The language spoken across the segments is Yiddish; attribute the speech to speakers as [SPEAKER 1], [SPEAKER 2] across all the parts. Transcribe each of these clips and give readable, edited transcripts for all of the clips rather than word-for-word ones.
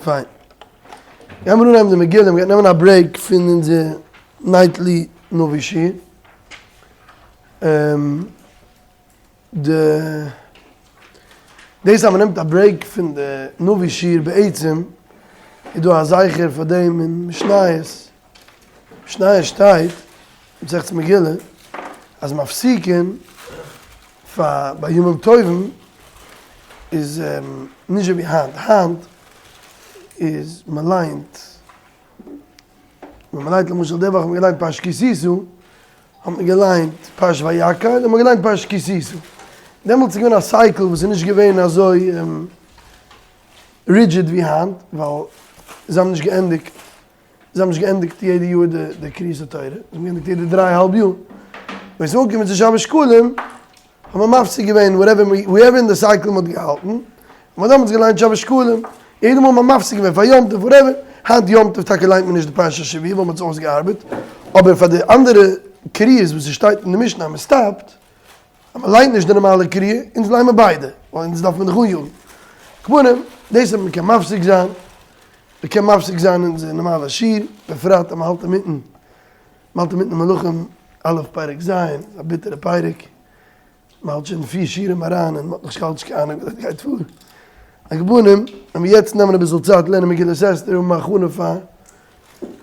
[SPEAKER 1] פיין. גיימיר אנהייבן די מגילה, מ'גייט נעמען א break פון אונזער nightly נביא שיעור. די דאס אז מ'נעמט א break פון די נביא שיעור בעצם איז דא א זכר פאר דעם אין משניות. משניות שטייט, מסכת מגילה, אז מפסיקין פאר ביי ימים טובים איז נישט אזוי ווי היינט, היינט איז מען ליינט, ווען מען ליינט למשל די וואך האט מען געליינט פרשת כי תשא, האט מען געליינט פרשת ויקהל און מען האט געליינט פרשת כי תשא, דעמאלטס איז געווען א cycle וואס איז נישט געווען אזוי rigid ווי היינט, ווייל זיי האבן נישט געענדיגט זיי האבן נישט געענדיגט יעדע יאר די קריאת התורה, זיי האבן געענדיגט יעדע דריי אהאלב יאר. ווען ס'איז אנגעקומען צו שבת שקלים, האט מען מפסיק געווען whatever wherever אין די cycle מ'האט געהאלטן, און מ'האט דעמאלטס געליינט שבת שקלים. יעדע מאל מ'האט מפסיק געווען פאר יום טוב whatever, היינט יום טוב טאקע ליינט מען נישט די פרשת השבוע ווייל מ'האט עס אויסגעארבעט, אבער פאר די אנדערע קריאות וואס ס'שטייט אין די משנה אז מ'סטאפט, אז מ'ליינט נישט די נארמאלע קריאה, אונז ליינען מיר ביידע, ווייל אונז דארף מען דאך אניאגן. כמובן, דאס אז מ'קען מפסיק זיין. מ'קען מפסיק זיין אונזער נארמאלע שיעור, בפרט אז מ'האלט אינמיטן, מ'האלט אינמיטן מלכים א' פרק ז', א ביטערע פרק, מ'האלט שוין פיר שיעורים אריין און מ'האט נאך נישט קיין אנונג וואס גייט פאר. על כל פנים, לאמיר יעצט נעמען אביסל צייט לערנען מגילת אסתר און האבן א הכנה פאר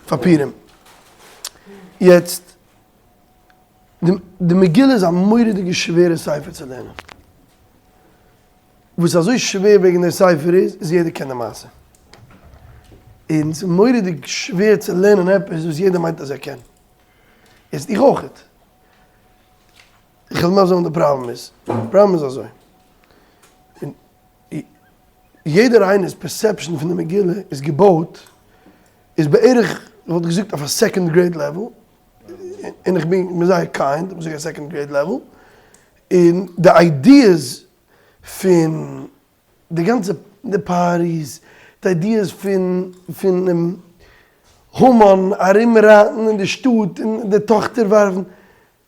[SPEAKER 1] פאר פורים. יעצט, די מגילה איז א מורא'דיגע שווערע ספר צו לערנען. וואס איז אזוי שווער וועגן דער ספר איז, איז יעדער קען די מעשה. און ס'איז מורא'דיג שווער צו לערנען עפעס וואס יעדער מיינט אז ער קען. יעצט איך אויכעט. איך וועל מסביר זיין וואס די פראבלעם איז. די פראבלעם איז אזוי. יעדער איינער'ס perception פון די מגילה איז געבויט, איז בערך, איך וואלט געזאגט אויף א second grade level, און איך בין זייער kind, איך זאג א second grade level, און די ideas פון די גאנצע די parties, די ideas פון פונעם המן ארום רייטן אין די שטאט און די טאכטער ווארפן,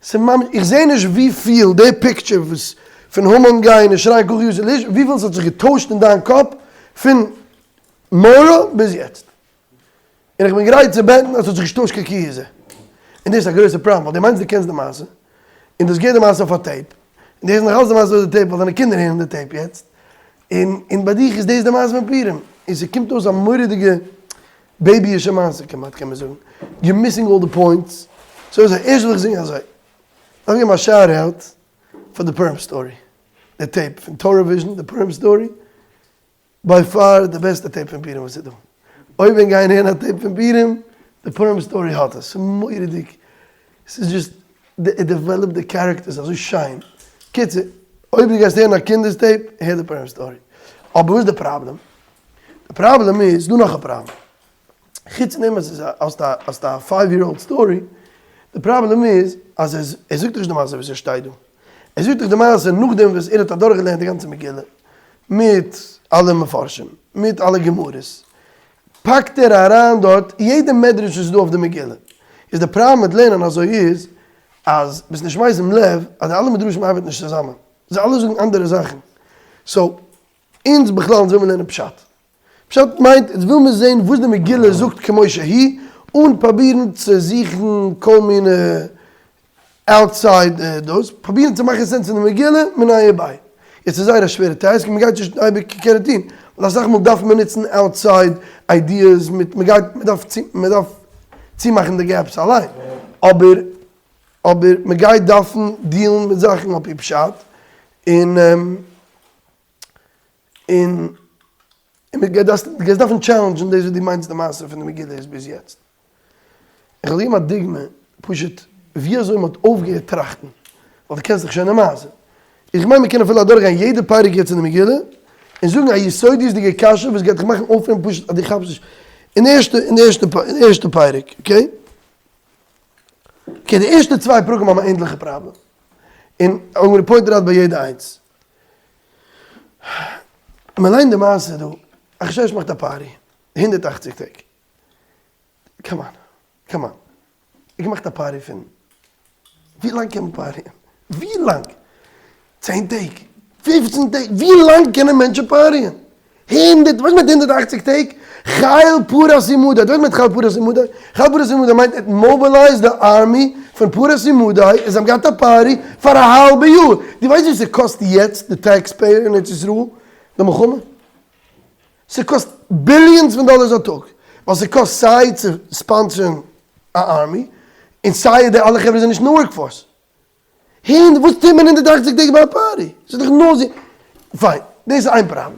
[SPEAKER 1] ס'איז ממש, איך זעה נישט וויפיל די picture וואס פון המן גיין און שרייען ככה יעשה לאיש, וויפיל ס'האט זיך געטוישט אין דיין קאפ פון מרא ביז יעצט. און איך בין גרייט צו בעטן אז ס'האט זיך נישט געטוישט קיין כי הוא זה. און דאס איז א גרויסע פראבלעם, ווייל דו מיינסט דו קענסט די מעשה, און דו האסט געהערט די מעשה אויף א tape, און דו הערסט נאך אלץ די מעשה אויף די tape ווייל דיינע קינדער הערן די tape יעצט, און און ביי דיך איז דאס די מעשה פון פורים, און ס'קומט אויס א מורא'דיגע בעיבי'שע מעשה כמעט קען מען זאגן, you're missing all the points, סאו אזוי, ערשט וויל איך זאגן אזוי, דארף געבן א shout out פאר די פורים story, די tape פון Torah Vision, די פורים story, by far די בעסטע tape פון פורים וואס איז דא. אויב ווען גייען הערן א tape פון פורים, די פורים story האט עס. ס'איז מורא'דיג. ס'איז just, ער developed די characters אזוי שיין. קיצור, אויב דו גייסט הערן א קינדער'ס tape, הער די פורים story. אבער וואס איז די פראבלעם? די פראבלעם איז, ס'דא נאך א פראבלעם. חוץ דעם אז ס'איז א האסט א five year old story, די פראבלעם איז אז ער זאגט נישט די מעשה ווי ס'שטייט דא. ער זאגט דיך די מעשה נאכדעם וואס ער האט אדורכגעלערנט די גאנצע מגילה מיט אלע מפרשים, מיט אלע גמרות, פאקט ער אריין דארט יעדע מדרש וואס איז דא אויף די מגילה. איז די פראבלעם מיט לערנען אזוי איז אז ביסט נישט משים לב אז די אלע מדרשים ארבעטן נישט צוזאמען, זיי אלע זאגן אנדערע זאכן. סאו אונז בכלל אונז וויל מיר לערנען פשט. פשט מיינט אונז וויל מיר זעהן וואס די מגילה זאגט כמו שהיא, אן פראבירן צו זוכן כל מיני outside דאס, פראבירן צו מאכן sense פון די מגילה מיניה וביה. יעצט איז זייער א שווערע task און מ'גייט נישט אייביג קענען טון, ווייל אסאך מאל דארף מען נוצן outside ideas מיט מ'גייט מ'דארף מ'דארף צומאכן די gaps אליין, אבער אבער מ'גייט דארפן דיעלן מיט זאכן על פי פשט, און. און און דו גייסט דארפן טשעלענדזשן דאס וואס דו מיינסט די מעשה פון די מגילה איז ביז יעצט. איך וועל געבן א דוגמא פשוט ווי אזוי מען האט אויפגעהערט טראכטן, ווייל דו קענסט דאך שוין די מעשה. איך מיין מען קען אפילו אדורכגיין יעדע פרק יעצט אין די מגילה און זאגן א יסודיות'דיגע קשיא וואס גייט דיך מאכן אויפהערן פשוט אז דו כאפסט נישט. אין ערשטע אין די ערשטע אין די ערשטע פרק, okay? Okay די ערשטע צוויי פרקים האבן א ענדליכע פראבלעם. און I'm gonna point out ביי יעדע איינס. מען ליינט די מעשה דא, אחשוורוש מאכט א party, 180 טעג, come on, come on, ער האט געמאכט א party פון, ווי לאנג קען מען פארטיען? ווי לאנג? צען טעג? פופצן טעג? ווי לאנג קענען מענטשן פארטיען? הונדערט, וואס מיינט 180 טעג? חיל פרס ומדי, דו ווייסט מיינט חיל פרס ומדי? חיל פרס ומדי מיינט ער האט mobilized די army פון פרס ומדי און זיי האבן געהאט א party פאר א האלבע יאר. דו ווייסט ווי ס'קאסט יעצט די tax payer אין ארץ ישראל די מלחמה? ס'קאסט billions פון דאלערס א טאג, ווייל ס'קאסט סיי צו sponsor ן א army און סיי די אלע חברה זענען נישט אין די work force. הינט, וואס טוט מען 180 טעג ביי א party? ס'איז דאך נאר זי. פיין, דאס איז איין פראבלעם.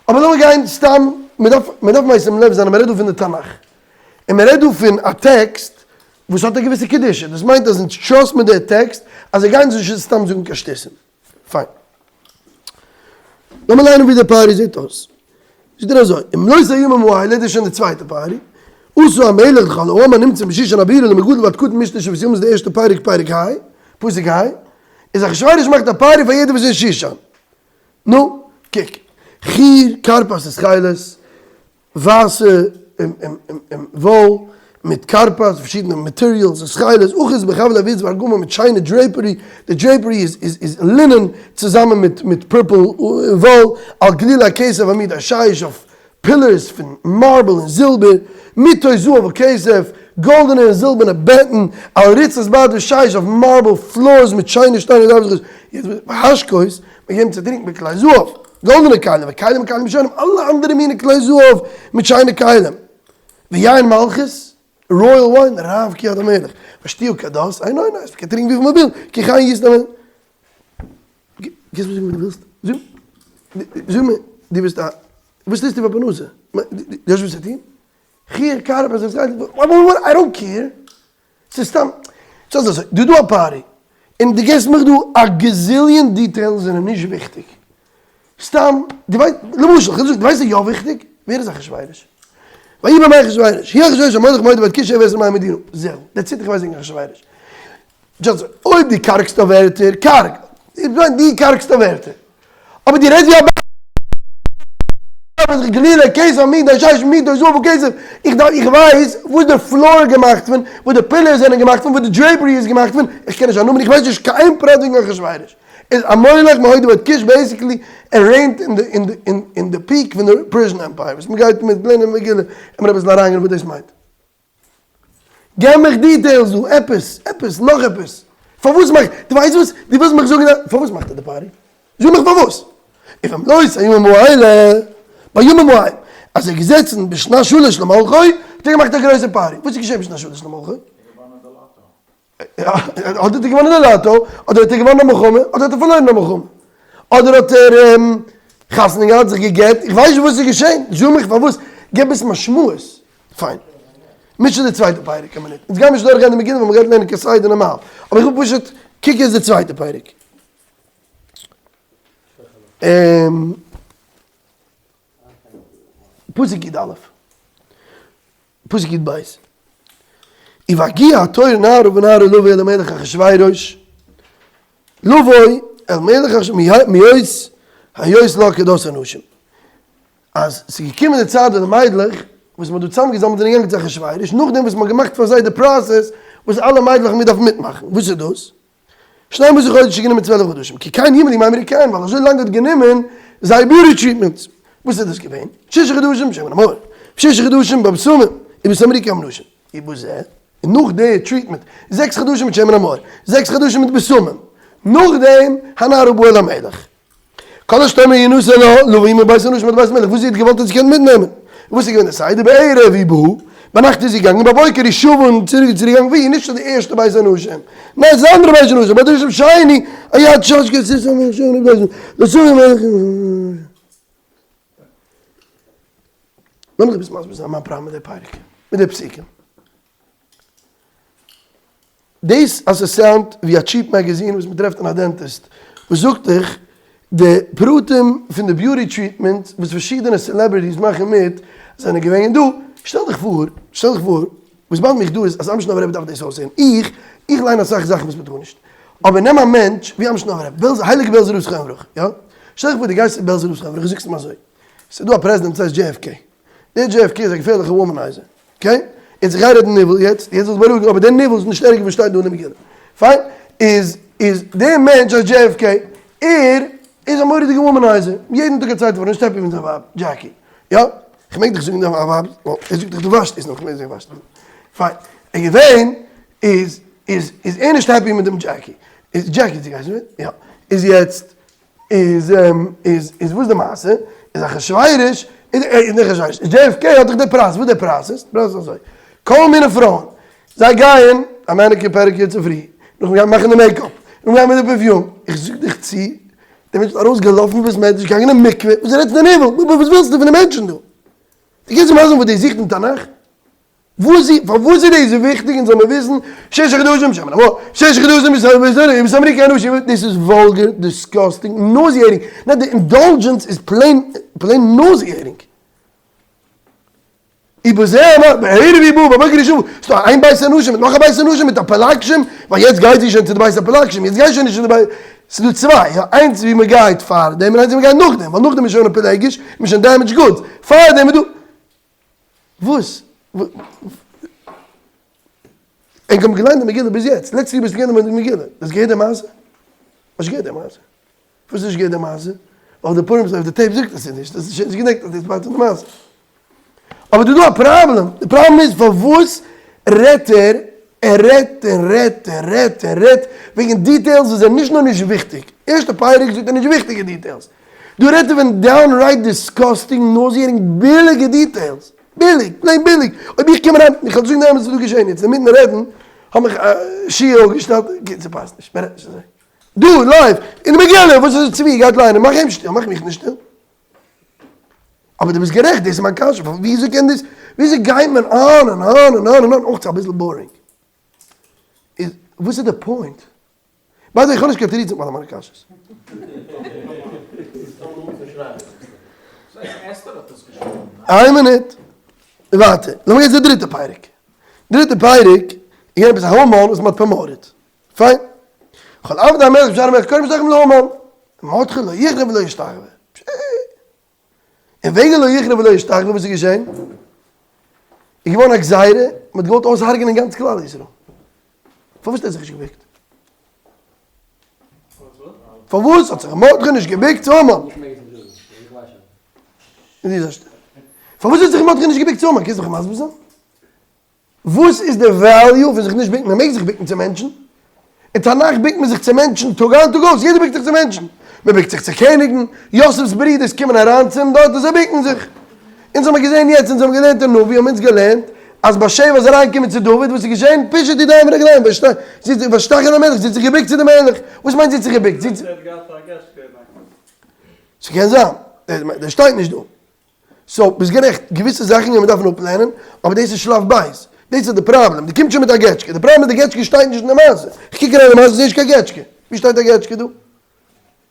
[SPEAKER 1] אבער לאמיר גיין סתם, מען דארף, מען דארף משים לב זיין אז מען רעדט דא פון די תנך. און מען רעדט דא פון א טעקסט וואס האט א געוויסע קדושה. דאס מיינט אז אונז trust מיר די טעקסט אז זיי גייען אונז נישט סתם זאגן קיין שטותים. פיין. לאמיר ליינען ווי די party זעט אויס. זאגט ער אזוי, ומלאות הימים האלה, דאס איז שוין די צווייטע party, עשה המלך לכל העם הנמצאים בשושן הבירה למגדול ועד קטן משתה שבעת ימים איז די ערשטע פרק פרק ה', פסוק ה', איז אחשורוש מאכט א party פאר יעדער וואס איז אין שושן. נו, קוק, חיר, כרפס ותכלת, ווייסע וואל מיט כרפס, פארשידענע materials, ותכלת, אחוז בחבלי בוץ וארגמן מיט שיינע drapery, די drapery איז linen צוזאמען מיט purple וואל, על גלילי כסף עמודי שיש אויף pillars פון marble און זילבער, מיטות זהב וכסף, גאלדענע און זילבערנע בעטן, על רצפת בד ושיש אויף marble floors מיט שיינע שטיינער, והשקות, מען געבן צו טרינקן בכלי זהב, גאלדענע כלים, וכלים מכלים שונים, אלע אנדערע מיני כלי זהב מיט שיינע כלים, ויין מלכות, royal wine, רב כיד המלך, ושתיה כדת, איין אוינער, מען קען טרינקן וויפיל מען וויל, כי כן ישנה המלך. קענסט מיר זאגן וואס דו ווילסט? זאג מיר, דו ביסט א, וואס טוסטו פאר פרנסה? דו האסט וואס צו טון? חיר כרפס I don't care. ס'איז סתם, ס'איז אזוי, דא דא א party, און דו געבסט מיך דא א gazillion details זענען נישט וויכטיג. סתם, דו ווייסט, למשל, כ'וועל זאגן, דו ווייסט איז יא וויכטיג? ווער איז אחשורוש? ויהי בימי אחשורוש, הוא אחשורוש המולך מהודו ועד כוש שבע עשרה מאה מדינה. זהו, that's it איך ווייס וועגן אחשורוש. just אויב דו קארגסט אויף ווערטער, קארג. איך מיין דו קארגסט אויף ווערטער. אבער דו רעדסט ווי א ב גלילה כסף עמודי שיש מיטות זהב וכסף, איך דארף איך ווייס וואס די floor איז געמאכט פון, וואס די pillars זענען געמאכט פון, וואס די drapery איז געמאכט פון, איך קען נישט א נאמען, איך ווייס נישט קיין פרט וועגן אחשורוש. איז א מולך מהודו ועד כוש basically ער reign ט אין די אין די אין די peak פון די Persian Empire וואס מ'גייט מיט לערנען מגילה און מיר אביסל אריינגיין וואס דאס מיינט. געב מיך details דא, עפעס, עפעס, נאך עפעס. פארוואס מאכט, דו ווייסט וואס, דו ווילסט מיך זאגן אז, פארוואס מאכט ער די party? זאג מיך פארוואס. ובמלאות הימים האלה, בימים ההם, אז ער איז געזעצן בשנת שלש למלכו, האט ער געמאכט א גרויסע party. וואס איז געשען בשנת שלש למלכו? אדער האט ער געוואנען די לאטא, אדער האט ער געוואנען א מלחמה, אדער האט ער פארלוירן א מלחמה. אדער האט ער חתונה געהאט, זיך גע'גט, איך ווייס נישט וואס איז געשען, זאג מיך פארוואס, געב עס משמעות. פיין. מיש די צווייטע פרק א מינוט. אונז גיימיר נישט דורכגיין די מגילה ווייל מ'גייט לערנען כסדר נארמאל. אבער איך וויל פשוט, קוק יעצט די צווייטע פרק. פסוק י"א. פסוק י"ב. ובהגיע התור נערה ונער לבוא אל המלך אחשורוש, לבוא אל מלך אחשורוש מהיות היות לה כדת הנשים. אז ס'איז געקומען די צייט ווען די מיידלעך וואס מ'האט דא צוזאמגעזאמלט זענען געגאנגען צו אחשורוש, נאכדעם וואס מ'האט געמאכט פאר זיי די process וואס אלע מיידלעך האבן געדארפט מיטמאכן. וואס איז דאס? שנים עשר חודש איז גענומען 12 חדשים, כי כן ימלאו ימי מריקהן, ווייל אזוי לאנג האט גענומען זייער beauty treatments. וואס איז דאס געווען? שישה חדשים בשמן המור, שישה חדשים בבשמים, ובתמרוקים הנשים. ובזה, און נאך די treatment, זעקס חדשים מיט שמן המור, זעקס חדשים מיט בשמים, נאכדעם הנערה באה אל המלך. כל אשר תאמר ינשא לה לבוא עמה מבית האנשים עד בית המלך, וואס זי האט געוואלט האט זי געקענט מיטנעמען. וואס איז געווען די סדר? בערב היא באה, ביינאכט איז זי געגאנגען, בבוקר היא שבה און צוריק איז זי געגאנגען, ווי? נישט צו די ערשטע בית האנשים, ניין צו די אנדערע בית האנשים, ביי דרשם שני, היד ששקה סיסא לאמיך אביסל מסביר זיין מיין פראבלעם מיט די פרק, מיט די פסוקים. דאס אז עס sound ט ווי א cheap magazine וואס מען טרעפט אין א dentist וואס זאגט דיך די פרטים פון די beauty treatment וואס פארשידענע celebrities מאכן מיט זענען געווען דא, שטעל דיך פאר, שטעל דיך פאר, וואס bother ט מיך דא איז אז אמשינאווער רבי דארף דאס אויסהערן, איך, איך ליין אסאך זאכן וואס מען טאר נישט, אבער נעם א מענטש ווי אמשינאווער רבי, בעלז, הייליגע בעלזער רב זכרונו לברכה, יא? שטעל דיך פאר דו גייסט צו בעלזער רב זכרונו לברכה זאגסט אים אזוי, ס'איז דא א פרעזידענט וואס הייסט JFK, דער JFK איז א געפערליכע womanizer, okay? יעצט איך גיי רעדן ניבול יעצט, יעצט זאלסט בארואיגן, אבער דער ניבול איז נישט ערגער וואס שטייט דא אין די מגילה. פיין? איז איז דער מענטש הייסט JFK, ער איז א מורא'דיגע womanizer, יעדן טאג א צווייטע פרוי, נישט happy מיט זיין ווייב דזשעקי. יא, כ'מעג דיך זאגן די ווייב, ער זאגט דאך דו וואשט עס נאך, כ'מעג זאגן וואשט. פיין, איז געווען איז איז איז ער נישט happy מיט דעם דזשעקי, איז דזשעקי האט זי געהייסן, יא, איז יעצט איז איז איז וואס די מעשה, איז אחשורוש, איז נישט אחשורוש, איז JFK האט דאך די פרייז, וואס די פרייז איז, די פרייז איז אזוי, כל מיני פרויען, זיי גייען א manicure pedicure צופרי, נאכדעם גייט מען מאכן די makeup, נאכדעם גייט מען די perfume, איך זאג דיך צו, דער מענטש איז ארויסגעלאפן פון בית מדרש, געגאנגען אין מקווה, וואס רעדסטו די ניוול, וואס ווילסטו פון די מענטשן דא? דו קענסט אים ווייזן וואס דו זוכט אין תנך? וואס איז, פארוואס איז דאס וויכטיג אונז זאל מיר וויסן, ששה חדשים שמן המור, ששה חדשים בשמים אנשים, דאס איז vulgar, disgusting, nauseating, ניין די indulgence איז plain, plain nauseating. ובזה אמר, בערב יבואו ובבוקר ישובו, ס'דא איין בית האנשים מיט נאך א בית האנשים מיט א פלגשים, ווייל יעצט גייט זי שוין צו די בית הפלגשים, יעצט גייט שוין נישט צו די בית, ס'דא צוויי, יא, איינס ווי מ'גייט פארדעם און איינס ווי מ'גייט נאכדעם, ווייל נאכדעם איז שוין א פילגש, מ'איז שוין damaged goods, פארדעם איז דא, וואס? ענק האבן געליינט די מגילה ביז יעצט, לעצטע יאר ביסטו געווען אין די מגילה, האסט געהערט די מעשה? האסט געהערט די מעשה? פארוואס נישט געהערט די מעשה? ווייל די פורים אויף די tape זאגט עס נישט, דאס איז שוין נישט געדענקט אז דאס איז part פון די מעשה. אבער דא איז דא א פראבלעם, די פראבלעם איז פארוואס רעדט ער, ער רעדט און רעדט און רעדט און רעדט וועגן details וואס זענען נישט נאר נישט וויכטיג, ערשטע פרק זאגט ער נישט וויכטיגע details, דא רעדט ער פון downright disgusting nauseating ביליגע details, ביליג, plain ביליג, אויב איך קום אריין, איך וועל זאגן די אמת וואס איז דא געשען יעצט, אינמיטן רעדן האב מיך שיעור אפגעשטעלט, ס'פאסט נישט, מ'רעדט נישט אזוי. דא, live, אין די מגילה, וואס איז צבי גייט ליינען, מאך אים שטיל, מאך מיך נישט שטיל. אבער דו ביסט גערעכט, דאס איז מיין קשיא, וויאזוי קען דאס, וויאזוי גייט מען אן און אן און אן און אן, אויך ס'איז אביסל boring. איז וואס איז די point? by the way, איך האב נישט קיין תירוצים אויף אלע מיינע קשיות. איין מינוט, ווייטער, לאמיר גיין צו די דריטע פרק. דריטע פרק איז געווען עפעס א המן וואס מ'האט promoted. פיין. כל עבדי המלך בשער המלך כורעים משתחווים להמן. מרדכי לא יכרע ולא ישתחווה. פשי. און וועגן לא יכרע ולא ישתחווה וואס איז געשען? איז געווארן א גזירה, מען האט געוואלט אויסהרג'נען גאנץ כלל ישראל. פארוואס האט ער זיך נישט געבוקט? פארוואס האט זיך מרדכי נישט געבוקט צו המן? פארוואס האט זיך מרדכי נישט געבוקט צו המן? קענסט מיך מסביר זיין? וואס איז די value פון זיך נישט בוקן? מען מעג זיך בוקן צו מענטשן. אין תנך בוקט מען זיך צו מענטשן טאג איין טאג אויס, יעדער בוקט זיך צו מענטשן. מען בוקט זיך צו קעניגן, יוסף'ס ברידערס קומען אריין צו אים דארט און זיי בוקן זיך. אונז האמיר געזען יעצט, אונז האבן געלערנט אין נביא, האבן אונז געלערנט אז בת שבע איז אריינגעקומען צו דוד, וואס איז געשען? פישט ידיים ורגליים, ותשתחו למלך, זי האט זיך געבוקט צו די מלך. וואס מיינט זי האט זיך געבוקט? זי האט. ס'קען זיין, דאס שטייט נישט דא. so, ביסט גערעכט, געוויסע זאכן גייען מיר דארפן אפלערנען, אבער דאס איז שלב ב'. דאס איז די פראבלעם, דו קומסט שוין מיט א געטשקע, די פראבלעם איז די געטשקע שטייט נישט אין די מעשה. איך קוק אריין אין די מעשה, זעה נישט קיין געטשקע. ווי שטייט א געטשקע דא?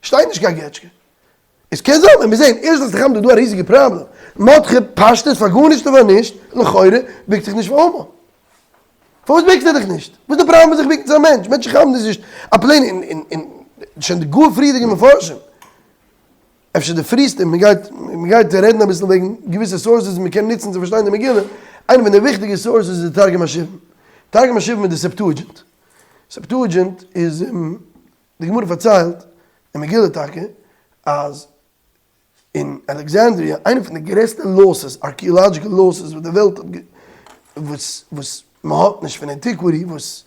[SPEAKER 1] שטייט נישט קיין געטשקע. עס קען זיין, ווען מיר זעהן ערשט אז ס'כאפט דא דא א ריזיגע פראבלעם. מרדכי פשטות פאר גארנישט און פאר נישט, לכאורה, בוקט זיך נישט פאר המן. פארוואס בוקסטו דיך נישט? וואס איז די פראבלעם מיט זיך בוקן צו א מענטש? מענטשן כאפן דאס נישט. א plain און און שוין די גאר פריערדיגע מפרשים. אפשר די פריסטע, מען גייט מען גייט רעדן אביסל וועגן געוויסע sources מען קען נוצן צו פארשטיין די מגילה, איינע פון די וויכטיגע sources איז די תרגום השבעים, תרגום השבעים איז די Septuagint, Septuagint איז די גמרא פארציילט אין מגילה טאקע אז אין אלעקזענדריע איינע פון די גרעסטע losses, archaeological losses וואס די וועלט האט וואס וואס מען האט נישט פון antiquity וואס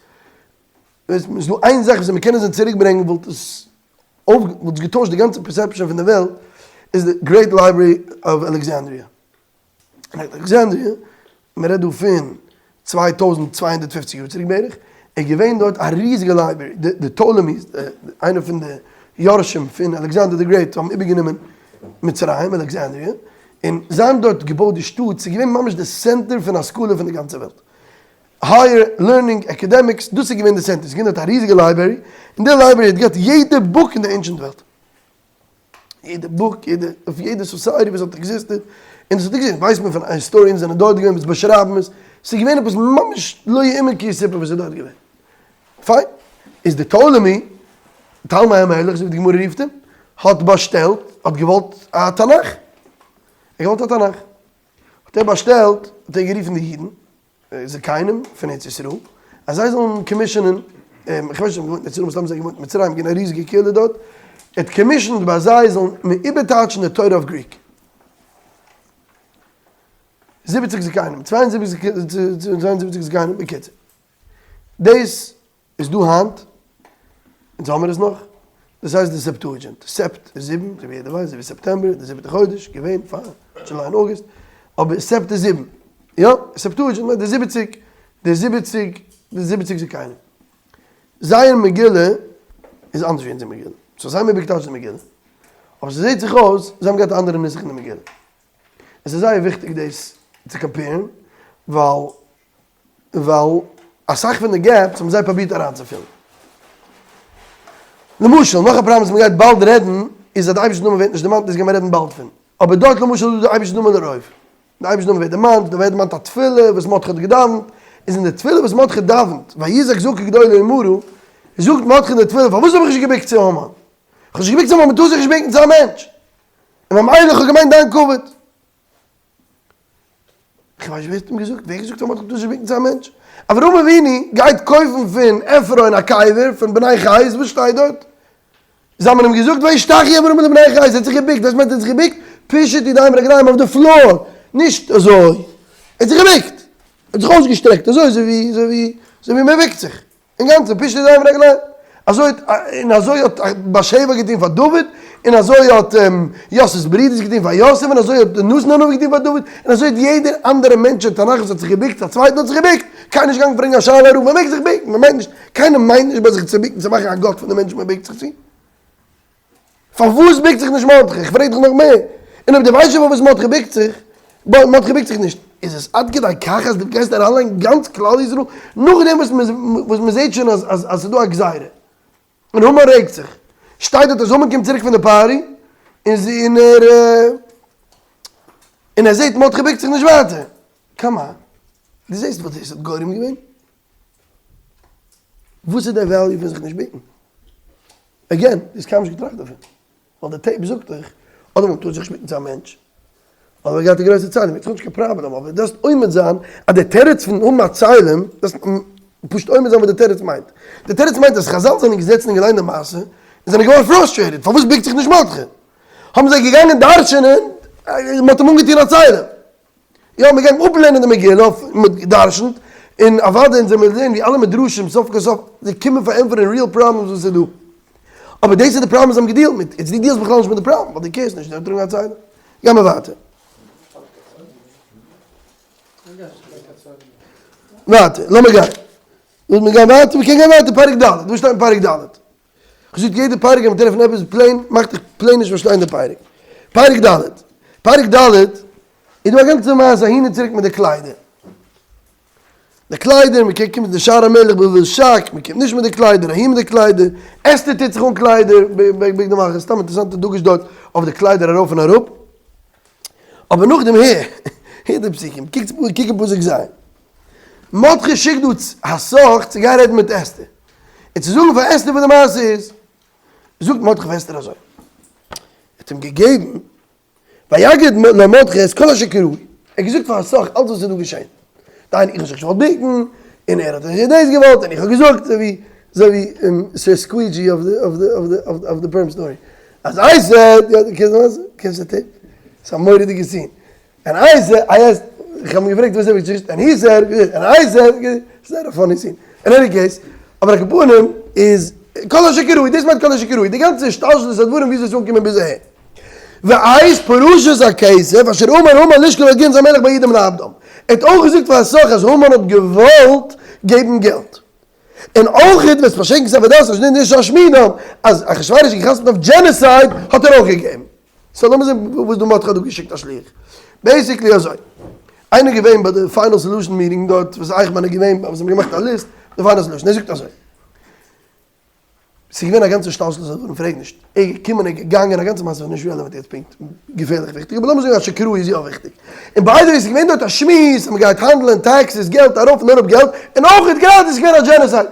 [SPEAKER 1] איז דא איין זאך וואס מען קען עס ווען צוריק ברענגען וואלט עס וואלט געטוישט די גאנצע perception פון די וועלט איז די Great Library of Alexandria. אין אלעקזענדריע, מען רעדט דא פון 2250 יאר צוריק בערך, איז געווען דארט א ריזיגע library, די Ptolemies, איינער פון די יורשים פון Alexander the Great האבן איבערגענומען מצרים, אלעקזענדריע, און זיי האבן דארט געבויט די שטאט, ס'איז געווען ממש די center פון השכלה פון די גאנצע וועלט. higher learning, academics, דאס איז געווען די center, ס'איז געווען דארט א ריזיגע library, און די library האט געהאט יעדע book אין די ancient וועלט. יעדע book, יעדע, אויף יעדע society וואס האט existed, און עס האט existed, ווייסט מען פון historians זענען דארט געווען וואס באשרייבן עס, ס'איז געווען עפעס ממש לא יאומן כי יסופר וואס איז דארט געווען. פיין. איז די Ptolemy, תלמי המלך, אזוי ווי די גמרא רופט אים, האט באשטעלט, האט געוואלט א תנך. ער האט געוואלט א תנך. האט ער באשטעלט, האט ער גערופן די אידן, זקנים פון ארץ ישראל, אז זיי זאלן commission ען, איך ווייס נישט אויב געוואוינט אין ארץ ישראל, מסתם זיי געוואוינט אין מצרים, געווען א ריזיגע קהילה דארט, ער האט commissioned ביי זיי זאלן איבערטייטשן די תורה אויף Greek. זיבעציג זקנים, 72 זקנים, בקיצור. דאס איז דא היינט, אונז האמיר עס נאך, דאס הייסט די Septuagint, sept איז זיבן, אזוי ווי יעדער ווייסט, אזוי ווי סעפטעמבער איז די זיבעטע חודש, געווען פאר July און August, אבער sept איז זיבן, יא, Septuagint מיינט די זיבעציג, די זיבעציג, די זיבעציג זקנים. זייער מגילה איז אנדערש ווי אונזער מגילה, so זיי האבן איבערגעטייטשט די מגילה, אבער ס'זעט זיך אויס זיי האבן געהאט א אנדערע נוסח אין די מגילה. עס איז זייער וויכטיג דאס צו compare ן, ווייל ווייל אסאך פון די gaps האבן זיי פרובירט אריינצופילן. למשל, נאך א פראבלעם וואס מ'גייט באלד רעדן, איז אז די אייבערשטער'ס נאמען ווערט נישט דערמאנט, דאס גייען מיר רעדן באלד פון. אבער דארט למשל איז דא די אייבערשטער'ס נאמען לרוב. די אייבערשטער'ס נאמען ווערט דערמאנט, דא ווערט דערמאנט א תפילה וואס מרדכי האט געדאווענט, איז אין די תפילה וואס מרדכי דאווענט, ויזעק זעקה גדולה ומרה, זאגט מרדכי אין די תפילה, פארוואס האב איך נישט געבוקט צו המן? איך האב נישט געבוקט צו המן, מ'טאר זיך נישט בוקן צו א מענטש. און ממילא איך האב געמיינט דיין כבוד. איך ווייס נישט ווער האט אים געזאגט, ווער געזאגט אז מ'האט דאס געבעטן צו א מענטש? אברהם אבינו גייט קויפן פון עפרון א קבר פון בני חת, וואס שטייט דארט? זיי האבן אים געזאגט וישתחו אברהם לבני חת, ער האט זיך געביקט, וואס מיינט ער האט זיך געביקט? פישוט ידיים ורגליים אויף די floor, נישט אזוי, ער האט זיך געביקט, ער האט זיך אויסגעשטרעקט אזוי אזוי ווי אזוי ווי אזוי ווי מען ביקט זיך. אינגאנצן פישוט ידיים ורגליים. אזוי האט און אזוי האט בת שבע געטון פאר דוד, און אזוי האט יוסף'ס ברידערס געטון פאר יוסף, און אזוי האט נתן הנביא געטון פאר דוד, און אזוי האט יעדער אנדערע מענטש אין תנך וואס האט זיך געביקט פאר צווייטן האט זיך געביקט. קיינער איז נישט געגאנגען פרעגן א שאלה א רב, מען מעג זיך ביקן, מען מיינט נישט, קיינער מיינט נישט ביי זיך צו ביקן צו מאכן א גאט פון די מענטש מען ביקט זיך צו. פארוואס ביקט זיך נישט מרדכי? איך פרעג דיך נאך מער. און אויב דו ווייסט שוין פארוואס מרדכי ביקט זיך, מרדכי ביקט זיך נישט, איז עס עד כדי כך אז דו גייסט אריינלייגן גאנץ כלל ישראל נאכדעם וואס וואס מען זעט שוין אז אז אז ס'איז דא א גזירה און המן רעגט זיך, שטייט דארט אז המן קומט צוריק פון די party און זי און ער און ער זעט מרדכי ביקט זיך נישט ווייטער. come on. דו זעסט וואס דאס האט גורם געווען? וואס איז די value פון זיך נישט ביקן? again, דו האסט קיינמאל נישט געטראכט דערפון. ווייל די tape זאגט דיך, אדער מען טאר זיך נישט ביקן צו א מענטש, אדער מען גייט א גרויסע צלם, איז נישט קיין פראבלעם, אבער דו דארפסט עומד זיין אז די תירוץ פון האבן א צלם, דארפסט פשוט עומד זיין וואס די תירוץ מיינט. די תירוץ מיינט אז חזל זענען געזעצן און געליינט די מעשה, און זענען געווארן frustrated, פארוואס ביקט זיך נישט מרדכי? האבן זיי געגאנגען דרש'ענען, מען האט אים אנגעטון א צלם. יא, מיר גייען אפלערנען די מגילה אויף מ'האט גע'דרש'נט, און אוודאי אונז וועמיר זעהן ווי אלע מדרשים סוף כל סוף זיי קומען פארענטפערן real problems וואס איז דא. אבער דאס איז די פראבלעם וואס זיי האבן געדילט מיט, יעצט דו דילסט בכלל נישט מיט די פראבלעם ווייל דו care סט נישט, דו טראגן א צלם. גיי מיר ווייטער. ווייטער, לאמיר גיין. ווילסט מיר גיין ווייטער? מ'קען גיין ווייטער פרק ד', וואס שטייט אין פרק ד'? כ'זאג יעדע פרק ווען מ'טרעפן עפעס plain מאכט דיך plain נישט פארשטיין די פרק. פרק ד'. פרק ד' איז דא א גאנצע מעשה אהין און צוריק מיט די קליידער. די קליידער, מ'קען קומען צו די שער המלך בלבול שק, מ'קומט נישט מיט די קליידער, אהין מיט די קליידער, אסתר טוט זיך אן קליידער, בגדי מלכות, סתם אינטערעסאנטע דגוש דארט אויף די קליידער ארויף און אראפ. אבער נאכדעם הער, הער די פסוקים, קוק אין פסוק ז'. מרדכי שיקט דא התך צו גיין רעדן מיט אסתר, און צו זאגן פאר אסתר וואס די מעשה איז. זאגט מרדכי פאר אסתר אזוי, ער האט אים געגעבן, ויגד לו מרדכי את כל אשר קרהו, ער האט געזאגט פאר התך אלץ וואס איז דא געשען, דהיינו איך האב זיך נישט געוואלט בוקן, און ער האט דאס געוואלט, און איך האב געזאגט, אזוי ווי אזוי ווי Sir Squeegee אויף די פורים story, אז I said, יא דו קענסט די מעשה? קענסט די tape? ס'איז א מורא'דיגע scene. און I said, I asked, איך האב אים געפרעגט וואס ער האט געטון, און he said, און I said, ס'איז זייער א funny scene. אין any case, אבער על כל פנים איז, כל אשר קרהו, דאס מיינט כל אשר קרהו, די גאנצע השתלשלות הדברים וויאזוי ס'איז אנגעקומען ביז אהער. ואת פרשת הכסף אשר אמר המן לשקול על גנז המלך ביהודים לאבדם. ער האט אויך געזאגט פאר התך אז המן האט געוואלט געבן געלט. און אויך ואת פרשי כסף ודעת אשר נישט השמידם, אז אחשורוש האט געחתמ'ט אויף genocide האט ער אויך געגעבן. so לאמיר זען וואס דא מרדכי האט דא געשיקט א שליח. basically אזוי. איינער איז געווען ביי די final solution meeting דארט וואס אייכמאן איז געווען וואס זיי האבן געמאכט א list די final solution. ער זאגט אזוי. ס'איז געווען א גאנצע השתלשלות הדברים פרעג נישט. ער איז געקומען ער איז געגאנגען א גאנצע מעשה איז נישט relevant יעצט פונקט געפערליך וויכטיג אבער לאמיר זאגן אז שקראי איז יא וויכטיג. און by the way ס'איז געווען דארט א שמועס אז מ'גייט האנדלען taxes געלט ארויף און אראפ געלט און אויך גראדע איז געווען א genocide.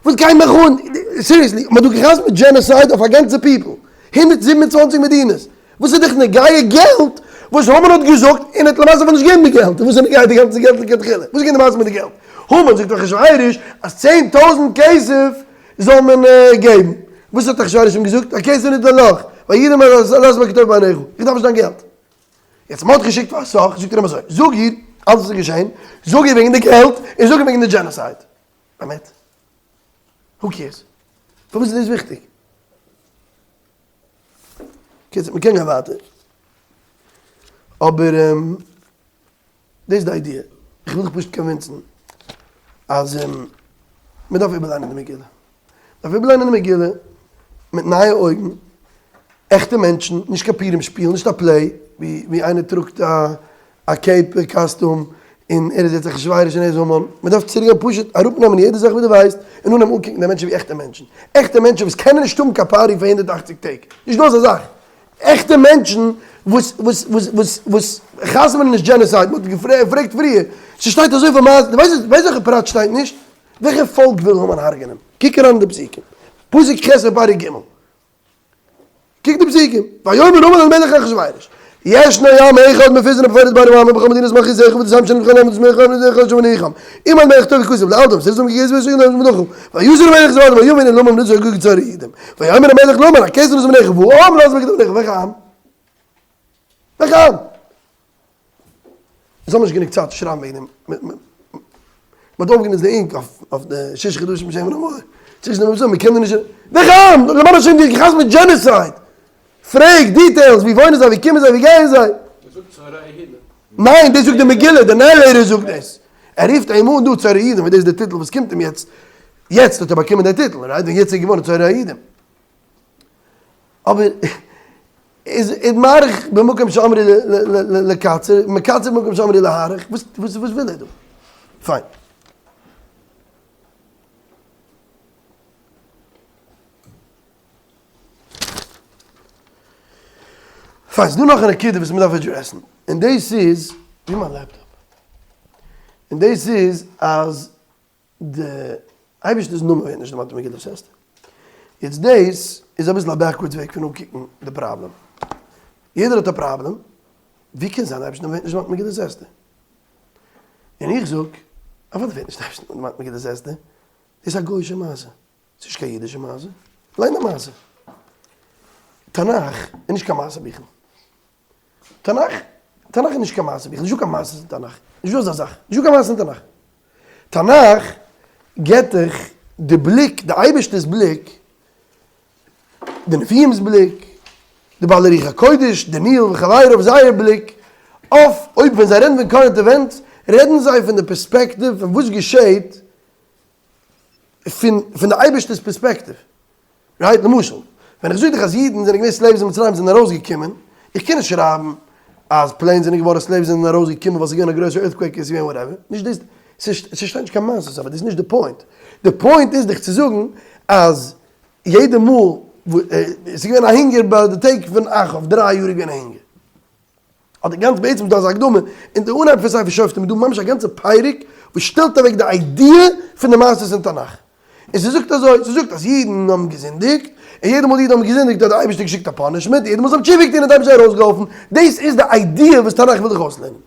[SPEAKER 1] וואס גייט מיך אן? seriously מ'האט דא געחתמ'ט genocide אויף א גאנצע people. 127 מדינות, וואס איז דיך נוגע געלט וואס המן האט געזאגט און האט למעשה אפילו נישט געגעבן די געלט, וואס איז נוגע די גאנצע געלט לכתחילה, וואס איז געווען די מעשה מיט די געלט, המן זאגט אחשורוש אז 10,000 כסף זאל מען געבן, וואס האט אחשורוש אים געזאגט, הכסף ניתן לך, וידעם אז לא עשו כטוב בעיניך, איך דארף נישט דיין געלט. יעצט מרדכי שיקט פאר התך, זאגט ער אים אזוי, זאג איר. אלעס וואס איז געשען, זאג איר וועגן די געלט, און זאג איר וועגן די genocide. באמת? Who cares? פארוואס איז דאס וויכטיג? קיצור, מ'קען גיין ווייטער. אבער דאס איז די idea. איך וויל דיך פשוט convince ן אז מ'דארף איבערליינען די מגילה. מ'דארף איבערליינען די מגילה מיט נייע אויגן, עכטע מענטשן, נישט קיין פורים שפיל, נישט א play ווי איינער טראגט א cape costume און ער איז יעצט אחשורוש און ער איז המן. מ'דארף צוריק גיין פשוט אראפנעמען יעדע זאך וואס דו ווייסט און אנהייבן אנקוקן די מענטשן ווי עכטע מענטשן. עכטע מענטשן וואס קענען נישט האבן קיין party פאר 180 טעג. נישט דא אזא זאך. עכטע מענטשן וואס וואס וואס וואס וואס חתמ'נען נישט genocide, מ'האט געפרעגט פריער, ס'שטייט אזויפיל מעשים, דו ווייסט ווייסט וועלכע פרט שטייט נישט? וועלכע פאלק וויל המן הרג'נען? קוק אריין אין די פסוקים, פסוק ח' אין פרק ג', קוק די פסוקים, ויאמר המן אל מלך אחשורוש, ישנו עם אחד מפוזר ומפורד בין העמים בכל מדינות מלכותך ובתושביהם שונים בכל העמים ובתושבי כל שונאיכם, אם המלך טוב וכתוב לאדם, ס'איז אומגעגעסן ווערט שוין גענומען מלוכה, ויסר המלך את עבדיו ויאמר הנה למה נצור גוג צור היהודים, ויאמר המלך להמן הכסף נשא מנך והעם לא עשה בגד מנך, וועלכע עם? וועלכע עם? אונז האבן נישט גענוג צייט צו שרייבן וועגן דעם, מען האט אויפגענוצט די ink אויף די שישה חדשים בשמן המאור, צווישן דעם אביסל, מען קען דא נישט, וועלכע עם? למען השם די האסט גע'חתמ'עט genocide! פרעג details, ווי וואוינען זיי, ווי קומען זיי, ווי גייען זיי? ניין, דאס זאגט די מגילה, די narrator זאגט דאס. ער רופט אים אן דא צורר היהודים, ווייל דאס איז די טיטל וואס קומט אים יעצט. יעצט האט ער באקומען די טיטל, right? ווען יעצט איז ער געווארן צורר היהודים. אבער איז איז מאריך במקום שאמרו לקצר, מקצר במקום שאמרו להאריך, וואס וואס וויל ער דא? פיין. פיין, ס'דא נאך א נקודה וואס מ'דארף address ן, און דאס איז, ווי מיין laptop? און דאס איז אז די אייבערשטער'ס נאמען ווערט נישט דערמאנט אין מגילת אסתר. יעצט דאס איז אביסל א backwards וועג פון אנקוקן די פראבלעם. יעדער האט א פראבלעם, ווי קען זיין די אייבערשטער'ס נאמען ווערט נישט דערמאנט אין מגילת אסתר? און איך זאג, אוודאי ווערט נישט די אייבערשטער'ס נאמען דערמאנט אין מגילת אסתר, דאס איז א גוי'אישע מעשה. ס'איז נישט קיין אידישע מעשה. ליין די מעשה. תנך איז נישט קיין מעשה ביכל. תנך, תנך איז נישט קיין מעשה ביכל. נישטא קיין מעשה אין תנך. נישטא אזא זאך. נישטא קיין מעשה אין תנך. תנך געבט דיך די בליק, די אייבערשטער'ס בליק, די נביאים'ס בליק, די בעלי רוח הקודש, דניאל וחביריו, זייער בליק, אויף, אויב ווען זיי רעדן פון current events, רעדן זיי פון די פערספעקטיוו פון וואס געשעהט פון פון די אייבערשטער'ס פערספעקטיוו, right? למשל, ווען איך זאג דיך אז אידן זענען געווען slaves אין מצרים זענען ארויסגעקומען, איך קען נישט שרייבן אז planes זענען געווארן slaves זענען ארויסגעקומען ווייל ס'איז געווען א גרויסע earthquake און ס'איז געווען whatever, נישט דאס, ס'שטייט נישט קיין מעשה אבער דאס איז נישט די point, די point איז דיך צו זאגן אז יעדע מאל ס'איז געווען א הונגער ביי די טעג פון אחאב, דריי יאר איז געווען א הונגער. אדער גאנץ בעצם איז דא אזא הקדמה אין די אנהייב פון ספר שופטים איז דא ממש א גאנצע פרק וואס שטעלט אוועק די idea פון די מעשות אין תנך, און ס'זאגט אזוי, ס'זאגט אז אידן האבן געזינדיגט, און יעדע מאל אידן האבן געזינדיגט האט די אייבערשטער געשיקט א punishment, יעדע מאל זיי האבן תשובה געטון האט די אייבערשטער זיי ארויסגעהאלפן, דאס איז די idea וואס תנך וויל דיך אויסלערנען,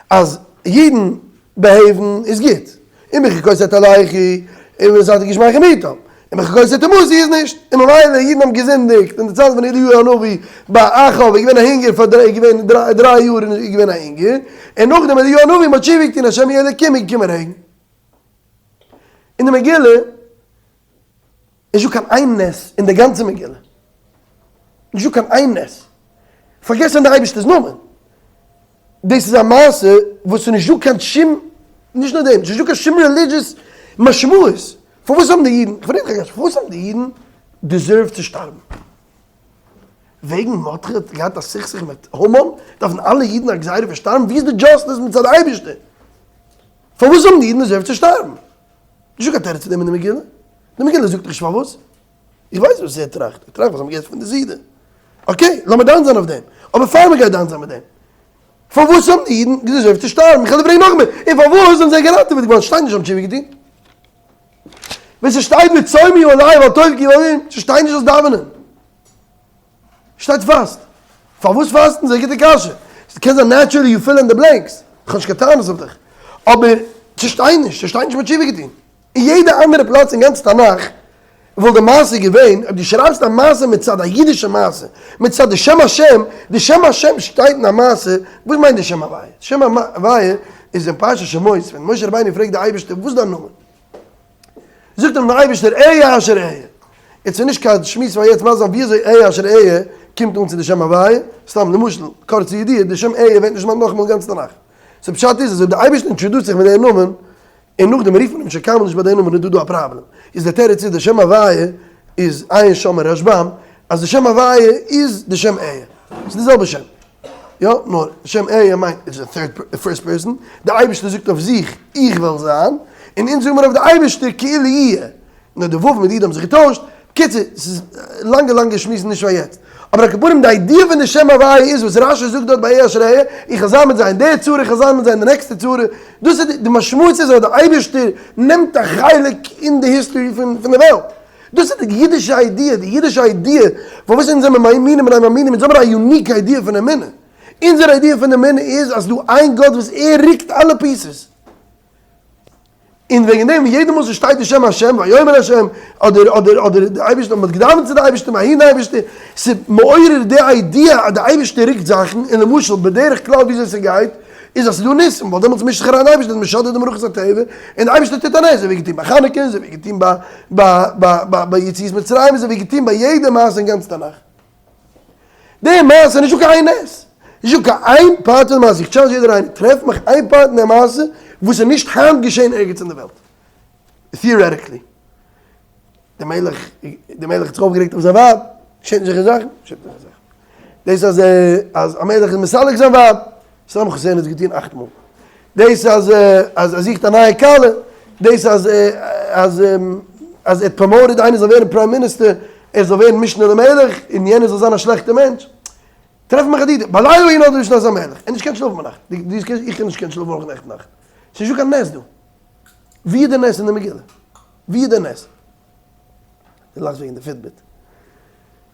[SPEAKER 1] אז אידן behave ן איז גוט, אם בחוקותי תלכו, אם ונתתי גשמיכם בעתם, אם בחוקותי תמאסו איז נישט, און ממילא אידן האבן געזינדיגט אין די צייט פון אליהו הנביא ביי אחאב איז געווען א הונגער פאר דריי איז געווען דריי יאר איז געווען א הונגער, און נאכדעם אליהו הנביא מ'האט תשובה געטון השם הוא האלקים איז געקומען רעגן. אין די מגילה נישט דא קיין איין נס אין די גאנצע מגילה. נישט דא קיין איין נס. פארגעס פון די אייבערשטער'ס נאמען. דאס איז א מעשה וואס איז נישט דא קיין שום, נישט נאר דעם, ס'נישט דא קיין שום religious משמעות. פארוואס האבן די אידן, כ'פרעג דיך א קשיא, פארוואס האבן די אידן deserved צו שטארבן? וועגן מרדכי האט געהאט א סכסוך מיט המן, דארפן אלע אידן א גזירה פון שטארבן? ווי איז די justice מצד די אייבערשטער? פארוואס האבן די אידן deserved צו שטארבן? נישטא קיין תירוץ צו דעם אין די מגילה. די מגילה זאגט נישט פארוואס. איך ווייס וואס ער טראכט. ער טראכט וואס האבן געהערט פון די זיידע. Okay, לאמיר דן זיין אויף דעם. אבער פאר מען גייט דן זיין מיט דעם. פארוואס האבן די אידן גע deserved צו שטארבן? איך וועל דיר פרעגן נאכמער. און פארוואס זענען זיי געראטעוועט געווארן? שטייט נישט זיי האבן תשובה געטון. ווען ס'שטייט וצומו עלי ואל תבכו עלי, ס'שטייט נישט זאלסט דאווענען. שטייט פאסט. פארוואס פאסטן? זייער גוטע קשיא. ס'קען זיין naturally you fill in the blanks. כ'האב נישט קיין טענות אויף דיך. אבער ס'שטייט נישט. ס'שטייט נישט מ'האט תשובה געטון. אין יעדע אנדערע פלאץ אין גאנץ תנך וואלט די מעשה געווען, אויב דו שרייבסט א מעשה מצד א אידישע מעשה, מצד די שם השם, די שם השם שטייט אין א מעשה, וואס מיינט די שם הוויה? שם הוויה. איז אין פרשת שמות ווען משה רבינו פרעגט די אייבערשטער וואס איז דיין נאמען? זאגט אים דער אייבערשטער אהיה אשר אהיה. יעצט איז נישט קיין שמועס פאר יעצט מסביר זיין ווי אזוי אהיה אשר אהיה קומט אן צו די שם הוויה, סתם למשל, קורצע ידיעה, די שם אהיה ווערט נישט דערמאנט נאכאמאל אין גאנץ תנך. סאו פשט איז אז אויב די אייבערשטער introduce ט זיך מיט דעם נאמען, און נאכדעם רופט מען אים שוין קיינמאל נישט ביי דעם נאמען איז דא דא א פראבלעם. איז דער תירוץ איז די שם הוויה איז עיין שם אין רשבם אז די שם הוויה איז די שם אהיה. ס'איז די זעלבע שם. יא, נאר שם אהיה מיינט איז די third first person, די אייבערשטער זאגט אויף זיך איך וועל זיין, און אונז זאגן מיר אויף די אייבערשטער כאילו יהיה, נאר די ו' מיט די י' האבן זיך געטוישט, בקיצור, ס'איז לאנגע לאנגע שמועסן נישט פאר יעצט, אבער על כל פנים די idea פון די שם הוויה איז וואס רשי זאגט דארט ביי אהיה אשר אהיה, איך וועל זיין מיט זיי אין די צרה, איך וועל זיין מיט זיי אין די נעקסטע צרה, דאס איז די משמעות איז אז די אייבערשטער נעמט א חלק אין די history פון די וועלט. דאס איז די אידישע idea, די אידישע idea פארוואס אונז זעמער מאמינים בני מאמינים, אונז האבן א unique idea פון אמונה, אונזער idea פון אמונה איז אז ס'דא איין גאט וואס ער רוקט אלע pieces, און וועגן דעם יעדע מאל ס'שטייט די שם השם ויאמר השם, אדער אדער אדער די אייבערשטער, מ'האט געדאווענט צו די אייבערשטער ויהי די אייבערשטער, ס'איז מעורר די idea אז די אייבערשטער רוקט זאכן, און למשל בדרך כלל וויאזוי ס'גייט, איז אז ס'איז דא ניסים, ווייל דעמאלטס מישט זיך אריין די אייבערשטער און משדר די מערכות הטבע, און די אייבערשטער טוט א נס, אזוי ווי געטון ביי חנוכה, אזוי ווי געטון ביי ביי ביי ביי ביי יציאת מצרים, אזוי ווי געטון ביי יעדע מעשה אין גאנץ תנך. די מעשה איז נישטא קיין איין נס, נישטא קיין איין part פון די מעשה, איך challenge יעדער איינער, טרעף מיך איין part אין די מעשה וואס איז נישט היינט געשען ערגעץ אין די וועלט, theoretically. דער מלך, דער מלך האט זיך אויפגערעגט אויף זיין ווייב, געשעט נישט אזעלכע זאכן, געשעט אזעלכע זאכן. דאס אז אז א מלך איז מסלק זיין ווייב, סאדאם חוסעין האט עס געטון אכט מאל. דאס אז אז ער זוכט א נייע כלה, דאס אז אז אז ער האט promoted איינער זאל ווערן prime minister, ער זאל ווערן משנה למלך, און יענער זאל זיין א שלעכטער מענטש. טרעף מיך א די, בלילה ההוא נדדה שנת המלך, ער האט נישט געקענט שלאפן ביינאכט, דו איך קען נישט קענען שלאפן אויך נעכטן נאכט. ס'איז נישטא קיין נס דא. ווי איז די נס אין די מגילה? ווי איז די נס? דו לאכסט וועגן די Fitbit.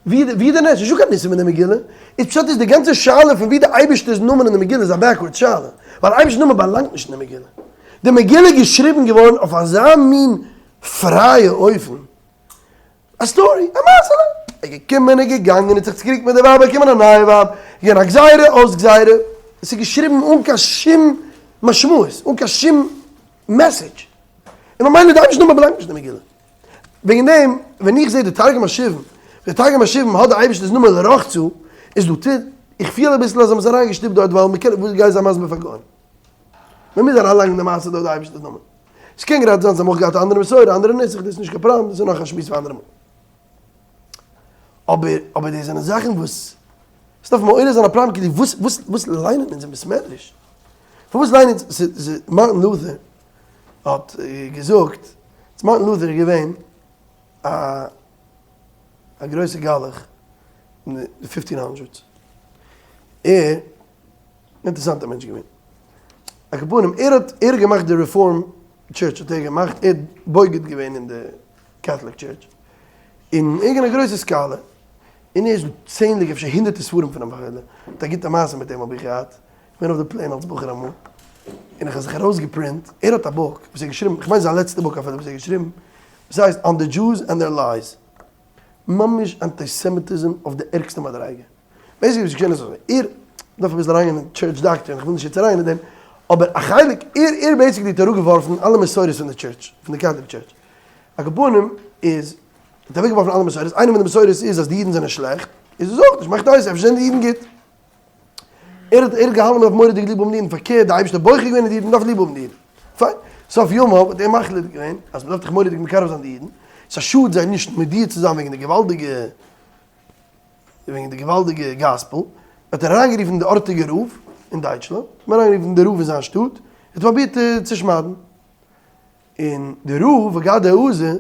[SPEAKER 1] ווי איז די נס? נישטא קיין ניסים אין די מגילה. איז פשט איז די גאנצע שאלה פון ווי די אייבערשטער'ס נאמען אין די מגילה איז א backward שאלה. ווייל אייבערשטער'ס נאמען באלאנגט נישט אין די מגילה. די מגילה איז געשריבן געווארן אויף אזא מין פרייע אופן. א story, א מעשה'לע. ער איז געקומען און געגאנגען, האט זיך צוקריגט מיט די ווייב, באקומען א נייע ווייב, געווען א גזירה, אויס גזירה. עס איז געשריבן אן קיין שום משמעות, אן קיין שום message. און ממילא די אייבערשטער'ס נאמען באלאנגט נישט אין די מגילה. וועגן דעם, ווען איך זע די תרגום השבעים, די תרגום השבעים האט די אייבערשטער'ס נאמען לרחצה, איז דא ט, איך פיל אביסל אז זיי האבן עס אריינגעשטופט דארט ווייל מ'קען, וואס גיי זיי מסביר פאר גוים? מ'מוז אריינלייגן די מעשה דארט די אייבערשטער'ס נאמען. ס'קען גראדע זיין זיי האבן אויך געהאט א אנדערע מסורה, אנדערע נוסח, דאס איז נישט קיין פראבלעם, דאס איז נאך א שמועס פאר אנדערע מאל. אבער, אבער דאס זענען זאכן וואס, ס'דארף מעורר זיין א פראבלעם, כאילו וואס, וואס, וואס ליינען אונז אין בית מדרש? פארוואס ליינען אונז, ס'איז, מארטין לוטער האט געזאגט, מארטין לוטער איז געווען א א גרויסע גלח אין די fifteen hundreds, ער, אינטערעסאנטע מענטש געווען. על כל פנים, ער האט, ער האט געמאכט די Reform Church האט ער געמאכט, ער האט בוגד געווען אין די Catholic Church, און ער איז געווען א גרויסע scholar, און ער איז דא צענדליגע אפשר הונדערטער ספרים פון אים וכו', האט א גוטע מעשה מיט אים האב איך געהאט, איך בין אויף די plane אלס בחור אמאל, און איך האב זיך ארויסגעפרינט, ער האט א book וואס ער האט געשריבן, איך מיין זיין לעצטע book אפילו וואס ער האט געשריבן, וואס הייסט On the Jews and Their Lies, ממש אנטיסעמיטיזם אויף די ערגסטע מדריגה. basically וואס געשען איז אזוי, ער דארף אביסל אריינגיין אין church doctrine, איך וויל נישט יעצט אריינגיין אין דעם, אבער א חלק, ער ער basically האט אראפגעווארפן אלע מסורות פון די church, פון די Catholic Church. על כל פנים איז, האט אוועקגעווארפן אלע מסורות, איינע פון די מסורות איז אז די אידן זענען שלעכט, איז עס אויך נישט, מאכט אויס, אפשר זענען די אידן גוט. ער האט ער האט געהאלטן מ'דארף מורא'דיג ליב האבן די אידן, פארקערט די אייבערשטער האט בוחר געווען אין די אידן, מ'דארף ליב האבן די אידן. פיין. סוף ימיו האט ער מחליט געווען אז מ'דארף דאך מורא'דיג מקרב זיין די אידן, ס'איז א שאד זיי נישט מודיע צו זיין וועגן די געוואלדיגע וועגן די געוואלדיגע gospel, האט ער אריינגערופן די ארטיגע רב אין דייטשלאנד, האט מען אריינגערופן די רב אין זיין שטאט, ער האט פרובירט צו שמד'ן, און די רב וגד העזה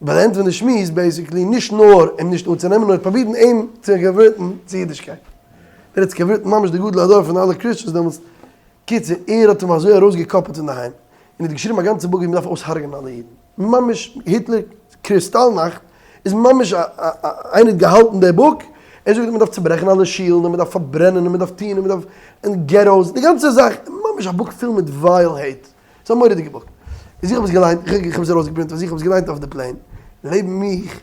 [SPEAKER 1] ביי די end פון די שמועס basically נישט נאר אים נישט אנצונעמען נאר פרובירן אים צו convert ן צו אידישקייט, ער האט convert ן ממש די גדול הדור פון אלע Christians דעמאלטס, קיצור ער האט אים אזוי ארויסגעקאפעט פון די היים, און האט געשריבן א גאנצע book ווי מ'דארף אויסהרג'נען אלע אידן, ממש היטלער קריסטאל נאכט איז ממש א א איינער האט געהאלטן די book, ער זאגט מ'דארף צוברעכן אלע שילן און מ'דארף פארברענען און מ'דארף טון און מ'דארף און ghettos די גאנצע זאך, ממש א book פול מיט vile hate, ס'איז א מורא'דיגע book. איז איך האב עס געליינט, איך האב עס ארויסגעפרינט פאר זיך, איך האב עס געליינט אויף די plane, לעבן מיך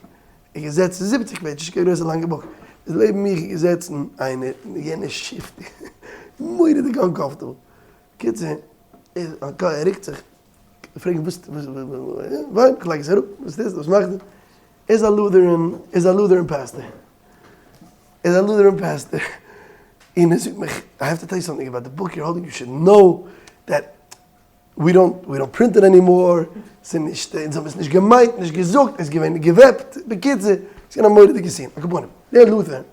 [SPEAKER 1] איז געזעצן, זיבעציק pages, נישט קיין גרויסע לאנגע book, איז לעבן מיך געזעצן איינער, און יענער shift, מורא'דיג uncomfortable. קיצור, ער רוקט זיך, פרעג אים וואס, וויין, איך לייג עס אראפ, וואס טוסטו, וואס מאכסטו? ער איז א Lutheran, ער איז א Lutheran pastor, ער איז א Lutheran pastor, און ער זאגט מיך, I have to tell you something about the book you're holding, you should know that we don't, we don't print it anymore, ס'איז נישט, אונז האבן עס נישט געמיינט, נישט געזאגט, עס איז געווען געוועבט, בקיצור, ס'איז געווען א מורא'דיגע scene, על כל פנים, דער Lutheran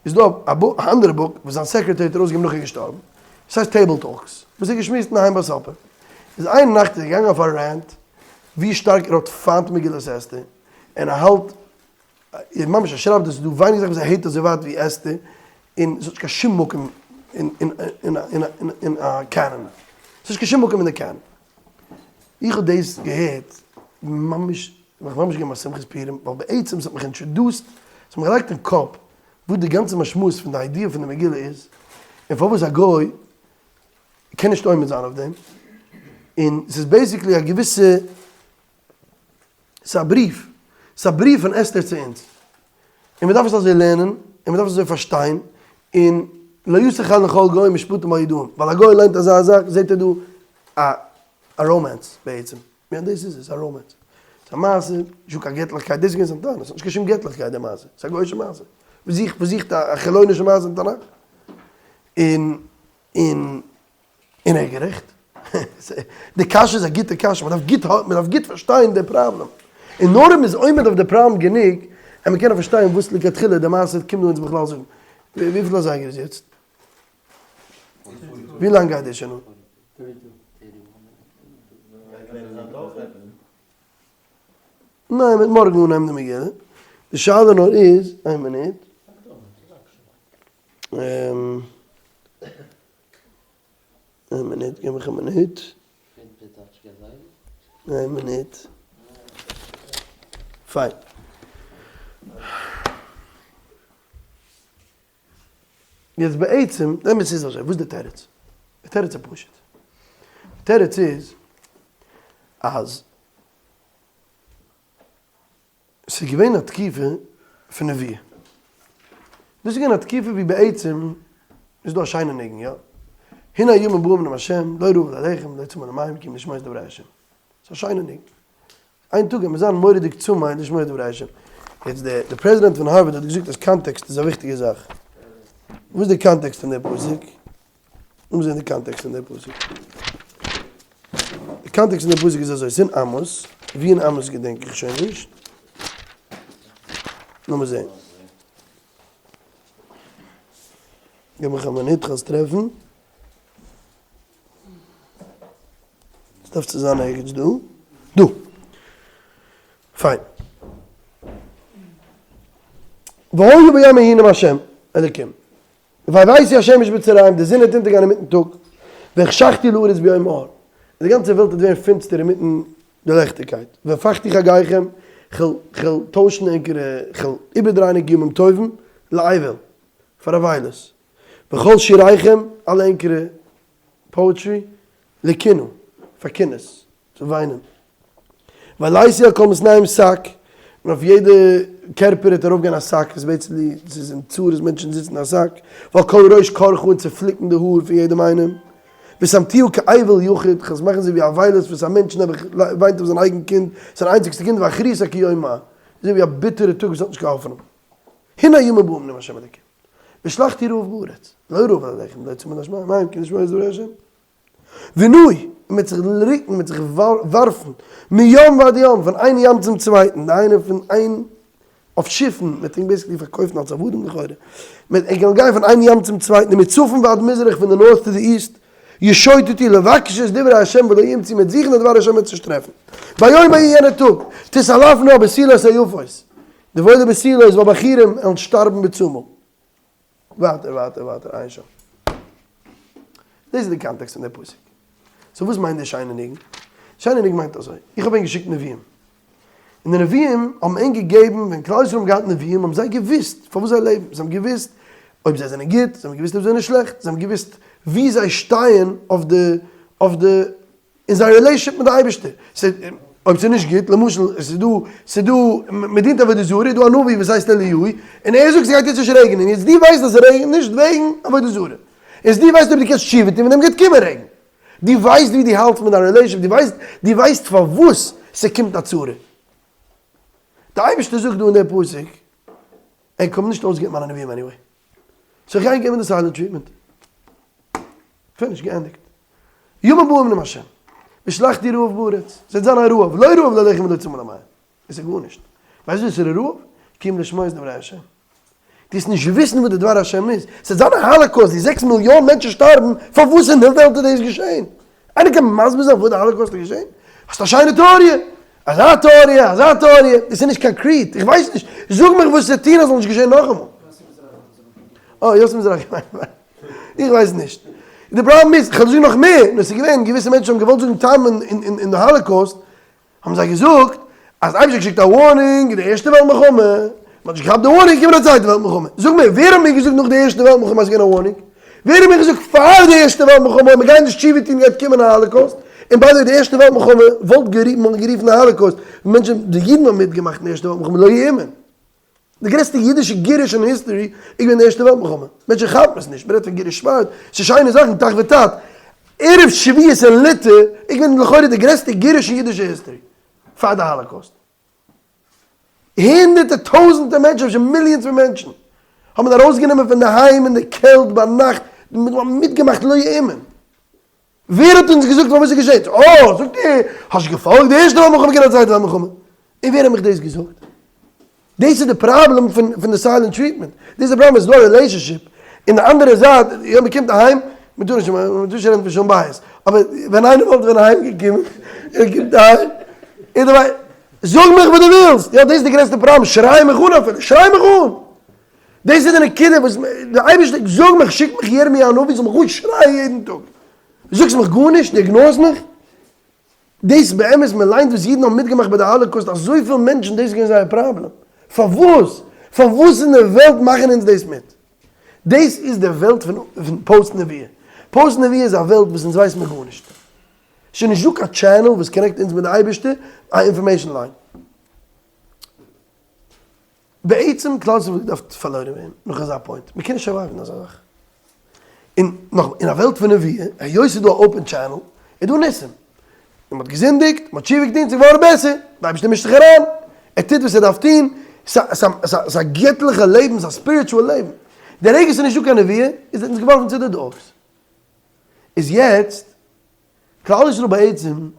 [SPEAKER 1] איז דא א book, א אנדערע book, וואס זיין secretary האט ארויסגעגעבן נאך ער איז געשטארבן, עס הייסט Table Talks, וואס ער האט געשמועסט אינדערהיים ביי supper, איז איין נאכט איז ער געגאנגען אויף א rant, ווי שטארק ער האט פיינט מגילת אסתר, און ער האלט, ער ממש ער שרייבט אז ס'איז דא ווייניג זאכן וואס ער hate אזוי ווייט ווי אסתר, און ס'האט נישט קיין שום מקום אין א canon, ס'האט נישט קיין שום מקום אין די canon. איך האב דאס געהערט ממש, מיך ממש געגעבן א שמחת פורים, ווייל בעצם ס'האט מיך introduced, ס'האט מיך געלייגט אין קאפ וואס די גאנצע משמעות פון די idea פון די מגילה איז, און פארוואס א גוי קען נישט עומד זיין אויף דעם, און ס'איז basically א געוויסע, ס'איז א בריוו, ס'איז א בריוו פון אסתר צו אונז, און מ'דארף עס אזוי לערנען, און מ'דארף עס אזוי פארשטיין, און לא יעשה חל לכל גוי משפטים הידועים, ווייל א גוי ליינט אזא זאך זעט ער דא א א romance בעצם, יא דאס איז עס, א romance, ס'איז א מעשה, נישטא קיין געטליכקייט, דאס איז געווען זיין טענה, ס'האט נישט קיין שום געטליכקייט די מעשה, ס'איז א גוי'אישע מעשה, וואס זוכט וואס זוכט א חילונישע מעשה אין תנך? און און און ער איז גערעכט. די קשיא איז א גוטע קשיא, מען דארף גוט מען דארף גוט פארשטיין די פראבלעם. און נאר אויב מען איז עומד אויף די פראבלעם גענוג, וועט מען קענען פארשטיין וואס לכתחילה די מעשה קומט דא אונז בכלל זאגן. וויפיל אזייגער איז יעצט? ווי לאנג גייט דאס שוין אן? ניין, מ'וועט מארגן אנהייבן די מגילה. די שאלה נאר איז, איין מינוט. איין מינוט, גיב מיך א מינוט. איין מינוט. פיין. יעצט בעצם, די אמת איז אזוי, וואס איז די תירוץ? די תירוץ איז פשוט. די תירוץ איז אז ס'איז געווען א תקופה פון נבואה. דאס איז געווען א תקופה ווי בעצם איז דא א שיינע ניגון, יא? הנה הימים באים נאם השם, לא רעב ללחם, לא צמא למים, כי אם לשמוע את דברי השם. ס'איז א שיינע ניגון. איין טאג גייט מען זיין מורא'דיג צמא לשמוע את דברי השם. יעצט דער דער פרעזידענט פון הארווארד האט געזאגט אז context איז א וויכטיגע זאך. וואס איז די context פון דער פסוק? לאמיר זען די context פון דער פסוק. די context פון דער פסוק איז אזוי, ס'איז אין עמוס, ווי אין עמוס געדענק איך שוין נישט. לאמיר זען. גיב מיך א מינוט כ'וועל עס טרעפן. עס דארף צו זיין ערגעץ דא. דא. פיין. והיה ביום ההוא נאם השם אלקים. והבאתי השמש בצהריים, די זון וועט אונטערגיין אינמיטן טאג. והחשכתי לארץ ביום האור. און די גאנצע וועלט וועט ווערן פינסטער אינמיטן די לעכטיגקייט. והפכתי חגיכם, כ'וועל טוישן ענקערע, כ'וועל איבערדרייען ענקער ימים טובים, לאבל, פאר אבילות. וכל שיריכם, אלע ענקערע poetry, לקינה, פאר קינות, צו וויינען. והעליתי על כל מתניהם שק, און אויף יעדע קערפער וועט ארויפגיין א שק, עס basically, עס איז אין צרות מענטשן זיצן אין א שק, ועל כל ראש קרחה און צופליקן די האר פון יעדעם איינעם. ושמתיה כאבל יחיד, כ'וועל עס מאכן אזוי ווי אבילות וואס א מענטש נעבעך וויינט אויף זיין אייגן קינד, זיין איינציגסטע קינד, ואחריתה כיום מר, אזוי ווי א ביטערע טאג וואס האט נישט קיין האפענונג. הנה הימים באים נאם השם אלוקים. ושלחתי רעב בארץ, לא רעב ללחם, לא צמא למים, כי לשמוע את דברי השם. ונעו, און מ'וועט זיך רוקן, מ'וועט זיך ווארפן, מים ועד ים, פון איין ים צום צווייטן, דהיינו פון איין, אויף שיפן, מ'וועט ענק basically פארקויפן אלס עבדים לכאורה, מ'וועט ענק גיין פון איין ים צום צווייטן, ומצפון ועד מזרח, פון די north to די east, ישוטטו לבקש את דברי השם ולא ימצאו, מ'וועט זוכן די דבר השם מ'וועט עס נישט טרעפן. ביום ההוא יענער טאג, תתעלפנה הבתולות היפות, די וואוילע בתולות והבחורים וועלן שטארבן בצמא. ווייטער ווייטער ווייטער עיין שם. דאס איז די context פון די פסוק. so וואס מיינט די שיינע ניגון? שיינע ניגון מיינט אזוי, איך האב ענק געשיקט נביאים. און די נביאים האבן ענק געגעבן, ווען כלל ישראל האבן געהאט נביאים האבן זיי געוואוסט פארוואס זיי לעבן, זיי האבן געוואוסט אויב זיי זענען גוט, זיי האבן געוואוסט אויב זיי זענען שלעכט, זיי האבן געוואוסט וואו זיי שטייען אויף די אויף די אין זיין relationship מיט די אייבערשטער, אויב ס'איז נישט גוט, למשל עס איז דא, ס'איז דא, מען דינט עבודה זרה, איז דא א נביא וואס הייסט אליהו, און ער זאגט ס'גייט יעצט נישט רעגענען, יעצט דו ווייסט אז ס'רעגענט נישט וועגן עבודה זרה, יעצט דו ווייסט אויב דו קענסט תשובה טון ווען דעם גייט קומען רעגן. דו ווייסט ווי דו האלטסט מיט דיין relationship, דו ווייסט, דו ווייסט פארוואס ס'קומט א צרה. די אייבערשטער זאגט דא אין די פסוק, ענק האבן נישט אויסגעהערט מיינע נביאים anyway. so איך גיי ענק געבן די silent treatment. finish, געענדיגט. ימים באים נאום השם. ושלחתי רעב בארץ. ס'וועט זיין א רעב, לא רעב ללחם ולא צמא למים. עס איז גארנישט. ווייסט וואס איז רעב? כי אם לשמוע את דברי השם. דו וועסט נישט וויסן וואס די דבר השם איז. ס'וועט זיין א holocaust ווי זעקס מיליאן מענטשן שטארבן, פארוואס אין די וועלט איז דאס געשען? איינער קען מסביר זיין פארוואס די holocaust איז געשען? האסט א שיינע טעאריע, אזא טעאריע, אזא טעאריע, דאס איז נישט קאנקריט, איך ווייס נישט, זאג מיך וואס צו טון אז ס'זאל נישט געשען נאכאמאל. אה, יוסי מזרחי, איך ווייס נישט. די פראבלעם איז, כ'וועל זאגן נאך מער, נאר ס'איז געווען געוויסע מענטשן האבן געוואלט זאגן טעמים אין די holocaust, האבן זיי געזאגט אז אייבערשטער האט געשיקט א warning אין די ערשטע וועלט מלחמה, מען האט נישט געכאפט די warning געקומען א צווייטע וועלט מלחמה, זאג מיר ווער האט מיר געזאגט נאך די ערשטע וועלט מלחמה אז ס'איז געווען א warning? ווער האט מיר געזאגט פאר די ערשטע וועלט מלחמה אויב מ'גייט נישט תשובה טון גייט קומען א holocaust? און by the way די ערשטע וועלט מלחמה וואלט גערופן א holocaust, מענטשן די אידן האבן מיטגעמאכט אין די ערשטע וועלט מלחמה לא יאומן. די גרעסטע אידישע גירוש אין history איז געווען די ערשטע וועלט מלחמה. מענטשן כאפן עס נישט, מ'רעדט פון גירוש ספרד, ס'איז שיינע זאכן, תח ותט. ערב שבועות אין ליטע איז געווען לכאורה די גרעסטע גירוש אין אידישע history, פאר די holocaust. הונדערטער טויזענטער מענטשן, אפשר millions פון מענטשן, האט מען ארויסגענומען פון די היים אין די קעלט ביינאכט, מ'האט מיטגעמאכט לא יאומן. ווער האט אונז געזאגט פארוואס עס געשעט? אה, זאגט ער, האסט געפאלגט די ערשטע וועלט מלחמה קעגן די צווייטע וועלט מלחמה. און ווער האט מיך דאס געזאגט? דאס איז די פראבלעם פון פון די silent treatment. דאס איז די פראבלעם, עס איז דא א relationship, און די אנדערע זייט, יא מען קומט אהיים, מען טאר נישט מען טאר נישט רעדן פון שלום בית, אבער ווען איינער וואלט ווען אהיים געקומען, ער קומט אהיים, און דערביי, זאג מיך וואס דו ווילסט, יא דאס איז די גרעסטע פראבלעם, שריי מיך אן אפילו, שריי מיך אן! דאס איז די נקודה וואס די אייבערשטער זאג מיך, שיק מיך ירמי' הנביא זאל מיך אנשרייען יעדן טאג, זאגסט מיך גארנישט, דו ignore סט מיך, דאס באמת מען ליינט וואס אידן האבן מיטגעמאכט ביי די holocaust אזויפיל מענטשן דאס איז געווען זייער פראבלעם, פארוואס? פארוואס אין די וועלט מאכן אונז דאס מיט? דאס איז די וועלט פון פאוסט נביאה, פאוסט נביאה איז א וועלט וואס אונז ווייסן מיר גארנישט, ס'איז נישט דא קיין channel וואס connect אונז מיט די אייבערשטער, א information line. בעצם כלל ישראל וואלט געדארפט פארלוירען ווערן נאך אזא point, מען קען נישט survive ן אזא זאך. און נאך אין א וועלט פון נביאה, היות ס'איז דא א open channel, איז דא ניסים. און מ'האט געזינדיגט, מ'האט תשובה געטון, ס'איז געווארן בעסער, די אייבערשטער מישט זיך אריין, ער טוט וואס ער דארף טון, ס'איז א געטליכע לעבן, ס'איז א spiritual לעבן. די רגע ס'איז נישטא קיין נביאה, איז אונז געווארפן צו די dogs. איז יעצט, כלל ישראל בעצם,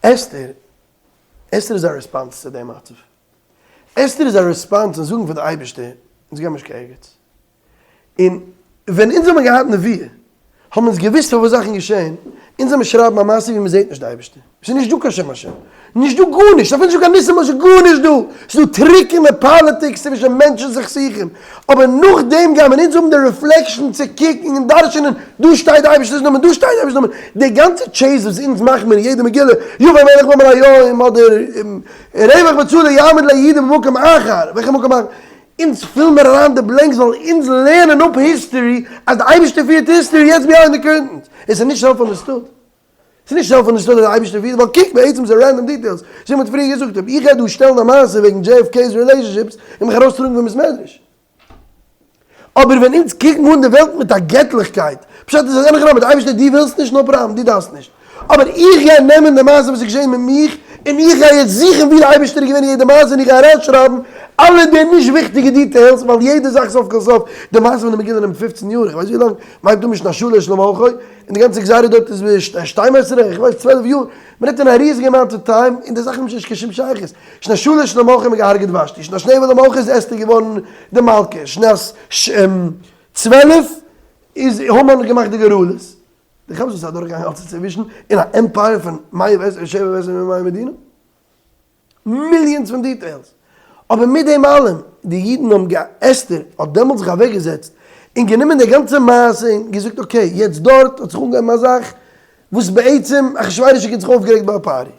[SPEAKER 1] אסתר, אסתר איז א response צו דעם מצב. אסתר איז א response און זאגן פאר די אייבערשטער, אונז גיימיר נישט קיין ערגעץ. און ווען אונז האבן געהאט נביאה, האבן אונז געוואוסט פארוואס זאכן געשען, אונז זאל מיר שרייבן א מעשה ווי מען זעט נישט די אייבערשטער. עס איז נישט דא קיין שם השם. נישט דא גארנישט, אפילו נישט דא קיין ניסים, עס איז גארנישט דא. עס איז דא טרוקענע politics צווישן מענטשן סכסוכים. אבער נאכדעם גייען מיר אונז האבן די reflection צו קוקן און דרש'נען, דא שטייט די אייבערשטער'ס נאמען, דא שטייט די אייבערשטער'ס נאמען. די גאנצע chase וואס אונז מאכן מיר אין יעדע מגילה, יבא מלך בבל היום, אדער רווח מצלה יעמוד ליהודים במקום אחר, וועלכע מקום אחר? אונז fill מיר אריין די blanks ווייל אונז לערנען אפ history אז די אייבערשטער פירט history יעצט behind the curtains. עס איז נישט self understood. ס'איז נישט self understood אז די אייבערשטער פירט, ווייל קוק בעצם ס'איז random details, אזוי מ'האט פריער געזאגט, אויב איך גיי דא שטעלן א מעשה וועגן JFK's relationships און מיך ארויסטראגן פון בית מדרש. אבער ווען אונז קוקן אן די וועלט מיט א געטליכקייט, פשט איז אז אין הכי נמי, די אייבערשטער דו ווילסט נישט, no problem, דו דארפסט נישט. אבער איך גיי נעמען די מעשה וואס איז געשען מיט מיך, און איך גיי יעצט זוכן ווי די אייבערשטער איז געווען אין יעדע מעשה און איך גיי אריינשרייבן אלע די נישט וויכטיגע details, ווייל יעדע זאך סוף כל סוף, די מעשה פון די מגילה נעמט פופצן יאר, איך ווייס ווי לאנג, מ'הייבט אן משנת שלש למלכו, און די גאנצע גזירה דארט איז שתים עשרה, איך ווייס 12 יאר, מ'רעדט פון א ריזיגע amount of time, און די זאכן האבן שוין נישט קיין שום שייכות. שנת שלש למלכו האט מען געהארגעט ושתי, שנת שבע למלכו איז אסתר געווארן די מלכה, שנת 12 איז המן געמאכט די גורלות. די כאפסט וואס איז אדורכגעגאנגען אלץ אינצווישן אין א empire פון מאה ושבע ועשרים ומאה מדינה? millions פון details. אבער מיט דעם אלעם, די אידן האבן גע. אסתר האט דעמאלטס זיך אוועקגעזעצט און גענומען די גאנצע מעשה און געזאגט okay, יעצט דארט האט זיך אנגעהויבן א זאך וואס בעצם אחשורוש האט זיך אויפגערעגט ביי א party.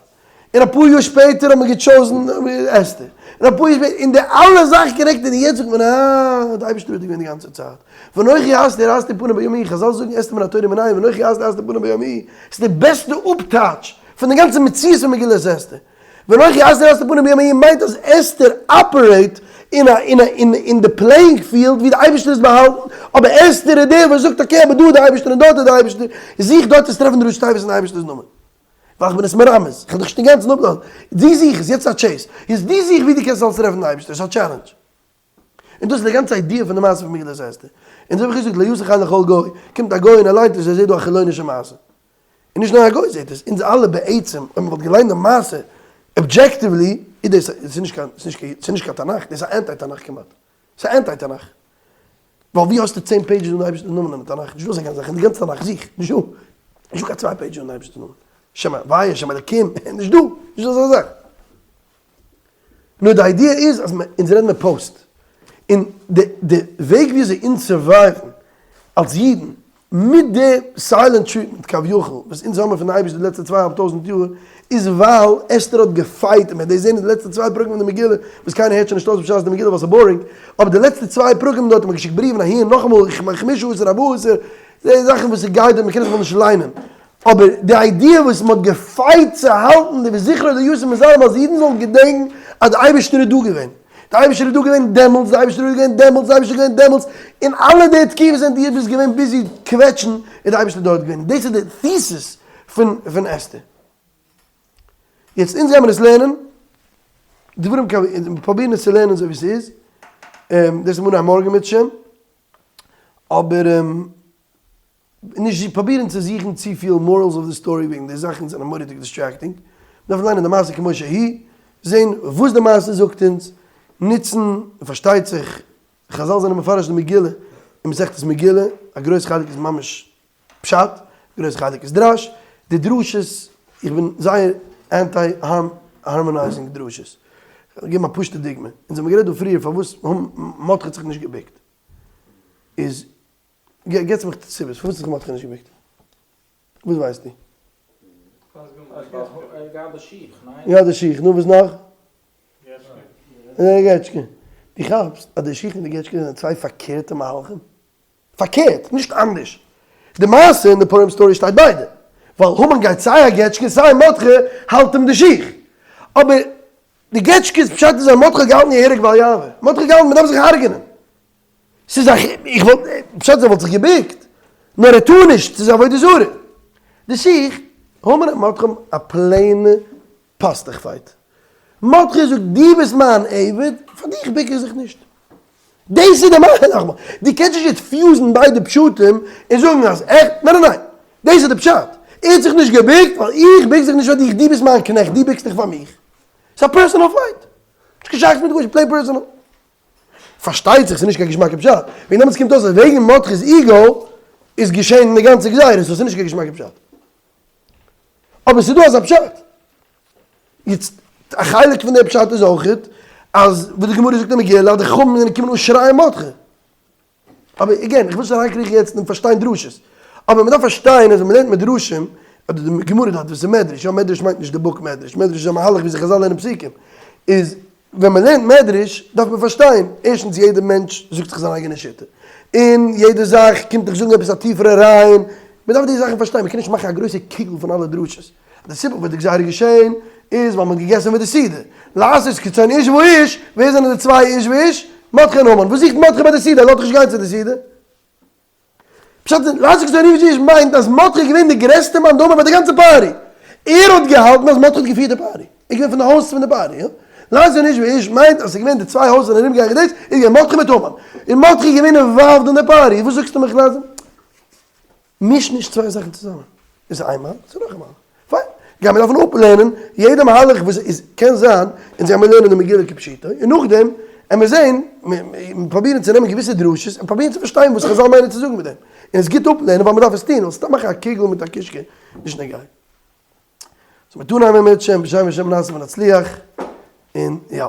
[SPEAKER 1] און אפאר יאר שפעטער האט מען גע chosen אסתר. און אפאר יאר שפעטער, און די אלע זאכן connected און יעצט זאגט מען אה, די אייבערשטער האט געווען די גאנצע צייט. ואנכי הסתר אסתיר פני ביום ההוא, חזל זאגן אסתר מן התורה מנין, ואנכי הסתר אסתיר פני ביום ההוא, ס'איז די בעסטע אפטייטש פון די גאנצע מציאות פון מגילת אסתר. ואנכי הסתר אסתיר פני ביום ההוא מיינט אז אסתר operate. אין א אין א אין אין די playing field ווי די אייבערשטער איז באהאלטן, אבער אסתר איז דער וואס זאגט okay אבער דא איז די אייבערשטער און דארט איז די אייבערשטער, זוך דארט צו טרעפן די ראשי תיבות אין די אייבערשטער'ס נאמען. ווייל איך בין עס מרמז, איך האב דיך נישט אינגאנצן אפגעלאזט, דו זוך עס, יעצט איז א chase, יעצט דו זוך ווי דו קענסט אלס טרעפן די אייבערשטער, עס איז א challenge. און דאס איז די גאנצע idea פון די מעשה פון מגילת אסתר. און אזוי ווי איך האב געזאגט, לא ישא חן לכל גוי, קומט א גוי און ער ליינט עס, ער זעט דא א חילונישע מעשה. און נישט נאר א גוי זעט עס, אונז אלע בעצם, אויב מען וואלט געליינט די מעשה objectively, איז דאס, עס איז נישט קיין, עס איז נישט קיין תנך, דאס איז א anti תנך כמעט. עס איז א anti תנך. ווייל ווי האסטו צען pages אן די אייבערשטענס נאמען אין די תנך? נישטא אזא קיין זאך אין די גאנצע תנך, זוך, נישטא. נישטא קיין צוויי pages אן די אייבערשטענס נאמען. שם הוויה, שם אלוקים, נישטא, נישטא אזא זאך. נאר די idea איז אז אונז רעדן מיר פאוסט, און די די וועג ווי אזוי אונז survive ן אלס אידן מיט די silent treatment כביכול וואס אונז האבן פון די אייבערשטער די לעצטע צוויי אהאלב טויזענט יאר איז ווייל אסתר האט גע fight און מען וועט דאס זען אין די לעצטע צוויי פרקים פון די מגילה וואס קיינער הערט שוין נישט אויס בשעת די מגילה ווייל ס'איז boring אבער די לעצטע צוויי פרקים דארט האט מען געשיקט בריוון אהין נאכאמאל איך מיין חמשה עשר ארבעה עשר די זאכן וואס ס'גייט דארט מען קען עס בכלל נישט ליינען אבער די idea וואס מען האט גע fight צו האלטן די וזכרו לא יסור מזרעם אז אידן זאלן געדענקן אז די אייבערשטער איז דא געווען, די אייבערשטער איז דא געווען דעמאלטס, די אייבערשטער איז דא געווען דעמאלטס, די אייבערשטער איז געווען דעמאלטס, אין אלע די תקופות ווען דו ביסט געווען busy קוועטשן איז די אייבערשטער דארט געווען, דאס איז די thesis פון פון אסתר. יעצט אונז גיימיר עס לערנען דברים כ ו, פרובירן עס צו לערנען אזוי ווי ס'איז, דאס איז מנהג מארגן אם ירצה השם, אבער. נישט פרובירן צו זוכן צופיל morals of the story וועגן די זאכן זענען מורא'דיג distracting, מ'דארף ליינען די מעשה כמו שהיא, זען וואס די מעשה זאגט אונז, נוצן, און פארשטייט זיך חזל זענען מפרש די מגילה אין מסכת מגילה, א גרויס חלק איז ממש פשט, א גרויס חלק איז דרש, די דרשות, איך בין זייער anti harmonizing דרשות, כ'וועל געבן א פשוטע דוגמא, אונז האבן גערעדט דא פריער פארוואס מרדכי האט זיך נישט געבוקט, איז געטס מיך סיבות פארוואס האט זיך מרדכי נישט געבוקט? וואס ווייסטו? יא די שיך, נו וואס נאך? די געטשקע. דו כאפסט אז די שיך און די געטשקע זענען צוויי פארקערטע מהלכים? פארקערט, נישט אנדערש. די מעשה אין די פורים story שטייט ביידע. ווייל המן גייט סיי א געטשקע סיי מרדכי האלט אים די שיך. אבער די געטשקע'ס פשט איז אז מרדכי האט געהאלטן יהרג ואל יעבור. מרדכי האט געהאלטן מ'דארף זיך הרג'נען. ס'איז א, איך וואלט, פשט איז ער וואלט זיך געבוקט, נאר ער טאר נישט, ס'איז עבודה זרה. די שיך, המן און מרדכי האבן א plain ע פאסטעך fight. מרדכי זאגט דו ביסט מיין עבד, פאר דיך בוק איך זיך נישט. דאס איז די מהלך, דו קענסט נישט יעצט fuse ן ביידע פשטים און זאגן אז עכט, ניין ניין ניין, דאס איז די פשט, ער האט זיך נישט געבוקט ווייל איך בוק זיך נישט פאר דיך, דו ביסט מיין קנעכט, דו בוקסט דיך פאר מיך. ס'איז א personal fight. נישט קיין שייכות מיט גארנישט, plain personal. פארשטייט זיך ס'איז נישט קיין געשמאקע פשט, וועגן דעמאלטס קומט אויס אז וועגן מרדכי'ס ego איז געשען די גאנצע גזירה, so ס'איז נישט קיין געשמאקע פשט. אבער ס'איז דא אזא פשט. יעצט, א חלק פון די פשט איז אויכעט אז וואס די גמרא זאגט אין מגילה אז די חכמים זענען געקומען אנשרייען מרדכי. אבער again, איך וויל נישט אריינקריכן יעצט אין פארשטיין דרשות, אבער מען דארף פארשטיין אז ווען מען לערנט מדרשים, אדער די גמרא דארט וואס איז מדרש, יא מדרש מיינט נישט די book מדרש, מדרש איז א מהלך ווי אזוי חזל לערנען פסוקים, איז ווען מען לערנט מדרש דארף מען פארשטיין, ערשטנס יעדער מענטש זאגט זיך זיין אייגענע שיטה, און יעדע זאך קומט דיך זאגן עפעס א טיפערע רעיון, מען דארף די זאכן פארשטיין, מען קען נישט מאכן א גרויסע קוגל פון אלע דרשות. די סיבה פארוואס די גזירה איז געשען איז ווייל מען האט געגעסן מיט די סעודה. לעשות כרצון איש ואיש, ווער זענען די צוויי איש ואיש? מרדכי און המן. וואס זוכט מרדכי ביי די סעודה? ער לאזט דאך נישט גיין צו די סעודה. פשט איז, לעשות כרצון איש ואיש מיינט אז מרדכי איז געווען די גרעסטע מאן דאמר ביי די גאנצע party. ער האט געהאלטן אז מרדכי האט געפירט די party. ער איז געווען פון די hosts פון די party. לעשות כרצון איש ואיש מיינט אז ס'איז געווען די צוויי hosts זענען ארומגעגאנגען דאס איז געווען מרדכי מיט המן. און מרדכי איז געווען involved אין די party. וואס זאגסטו מיך לעזער? מיש נישט צוויי זאכן צוזאמען. איז איין מהלך, ס'איז נאך א מהלך. פיין. גיימיר דארפן אפלערנען יעדע מהלך וואס איז קען זיין, אונז גיימיר לערנען די מגילה כפשוטו, און נאכדעם עמיר זען, פרובירן צו נעמען געוויסע דרשות און פרובירן צו פארשטיין וואס חזל מיינען צו זאגן מיט דעם. און עס גוט אפלערנען ווייל מ'דארף עס טון, ווייל סתם מאכן א קוגל מיט א קישקע נישט נוגע. so מיר טון איינמאל אם ירצה השם בשם השם נעשה ונצליח, און יא.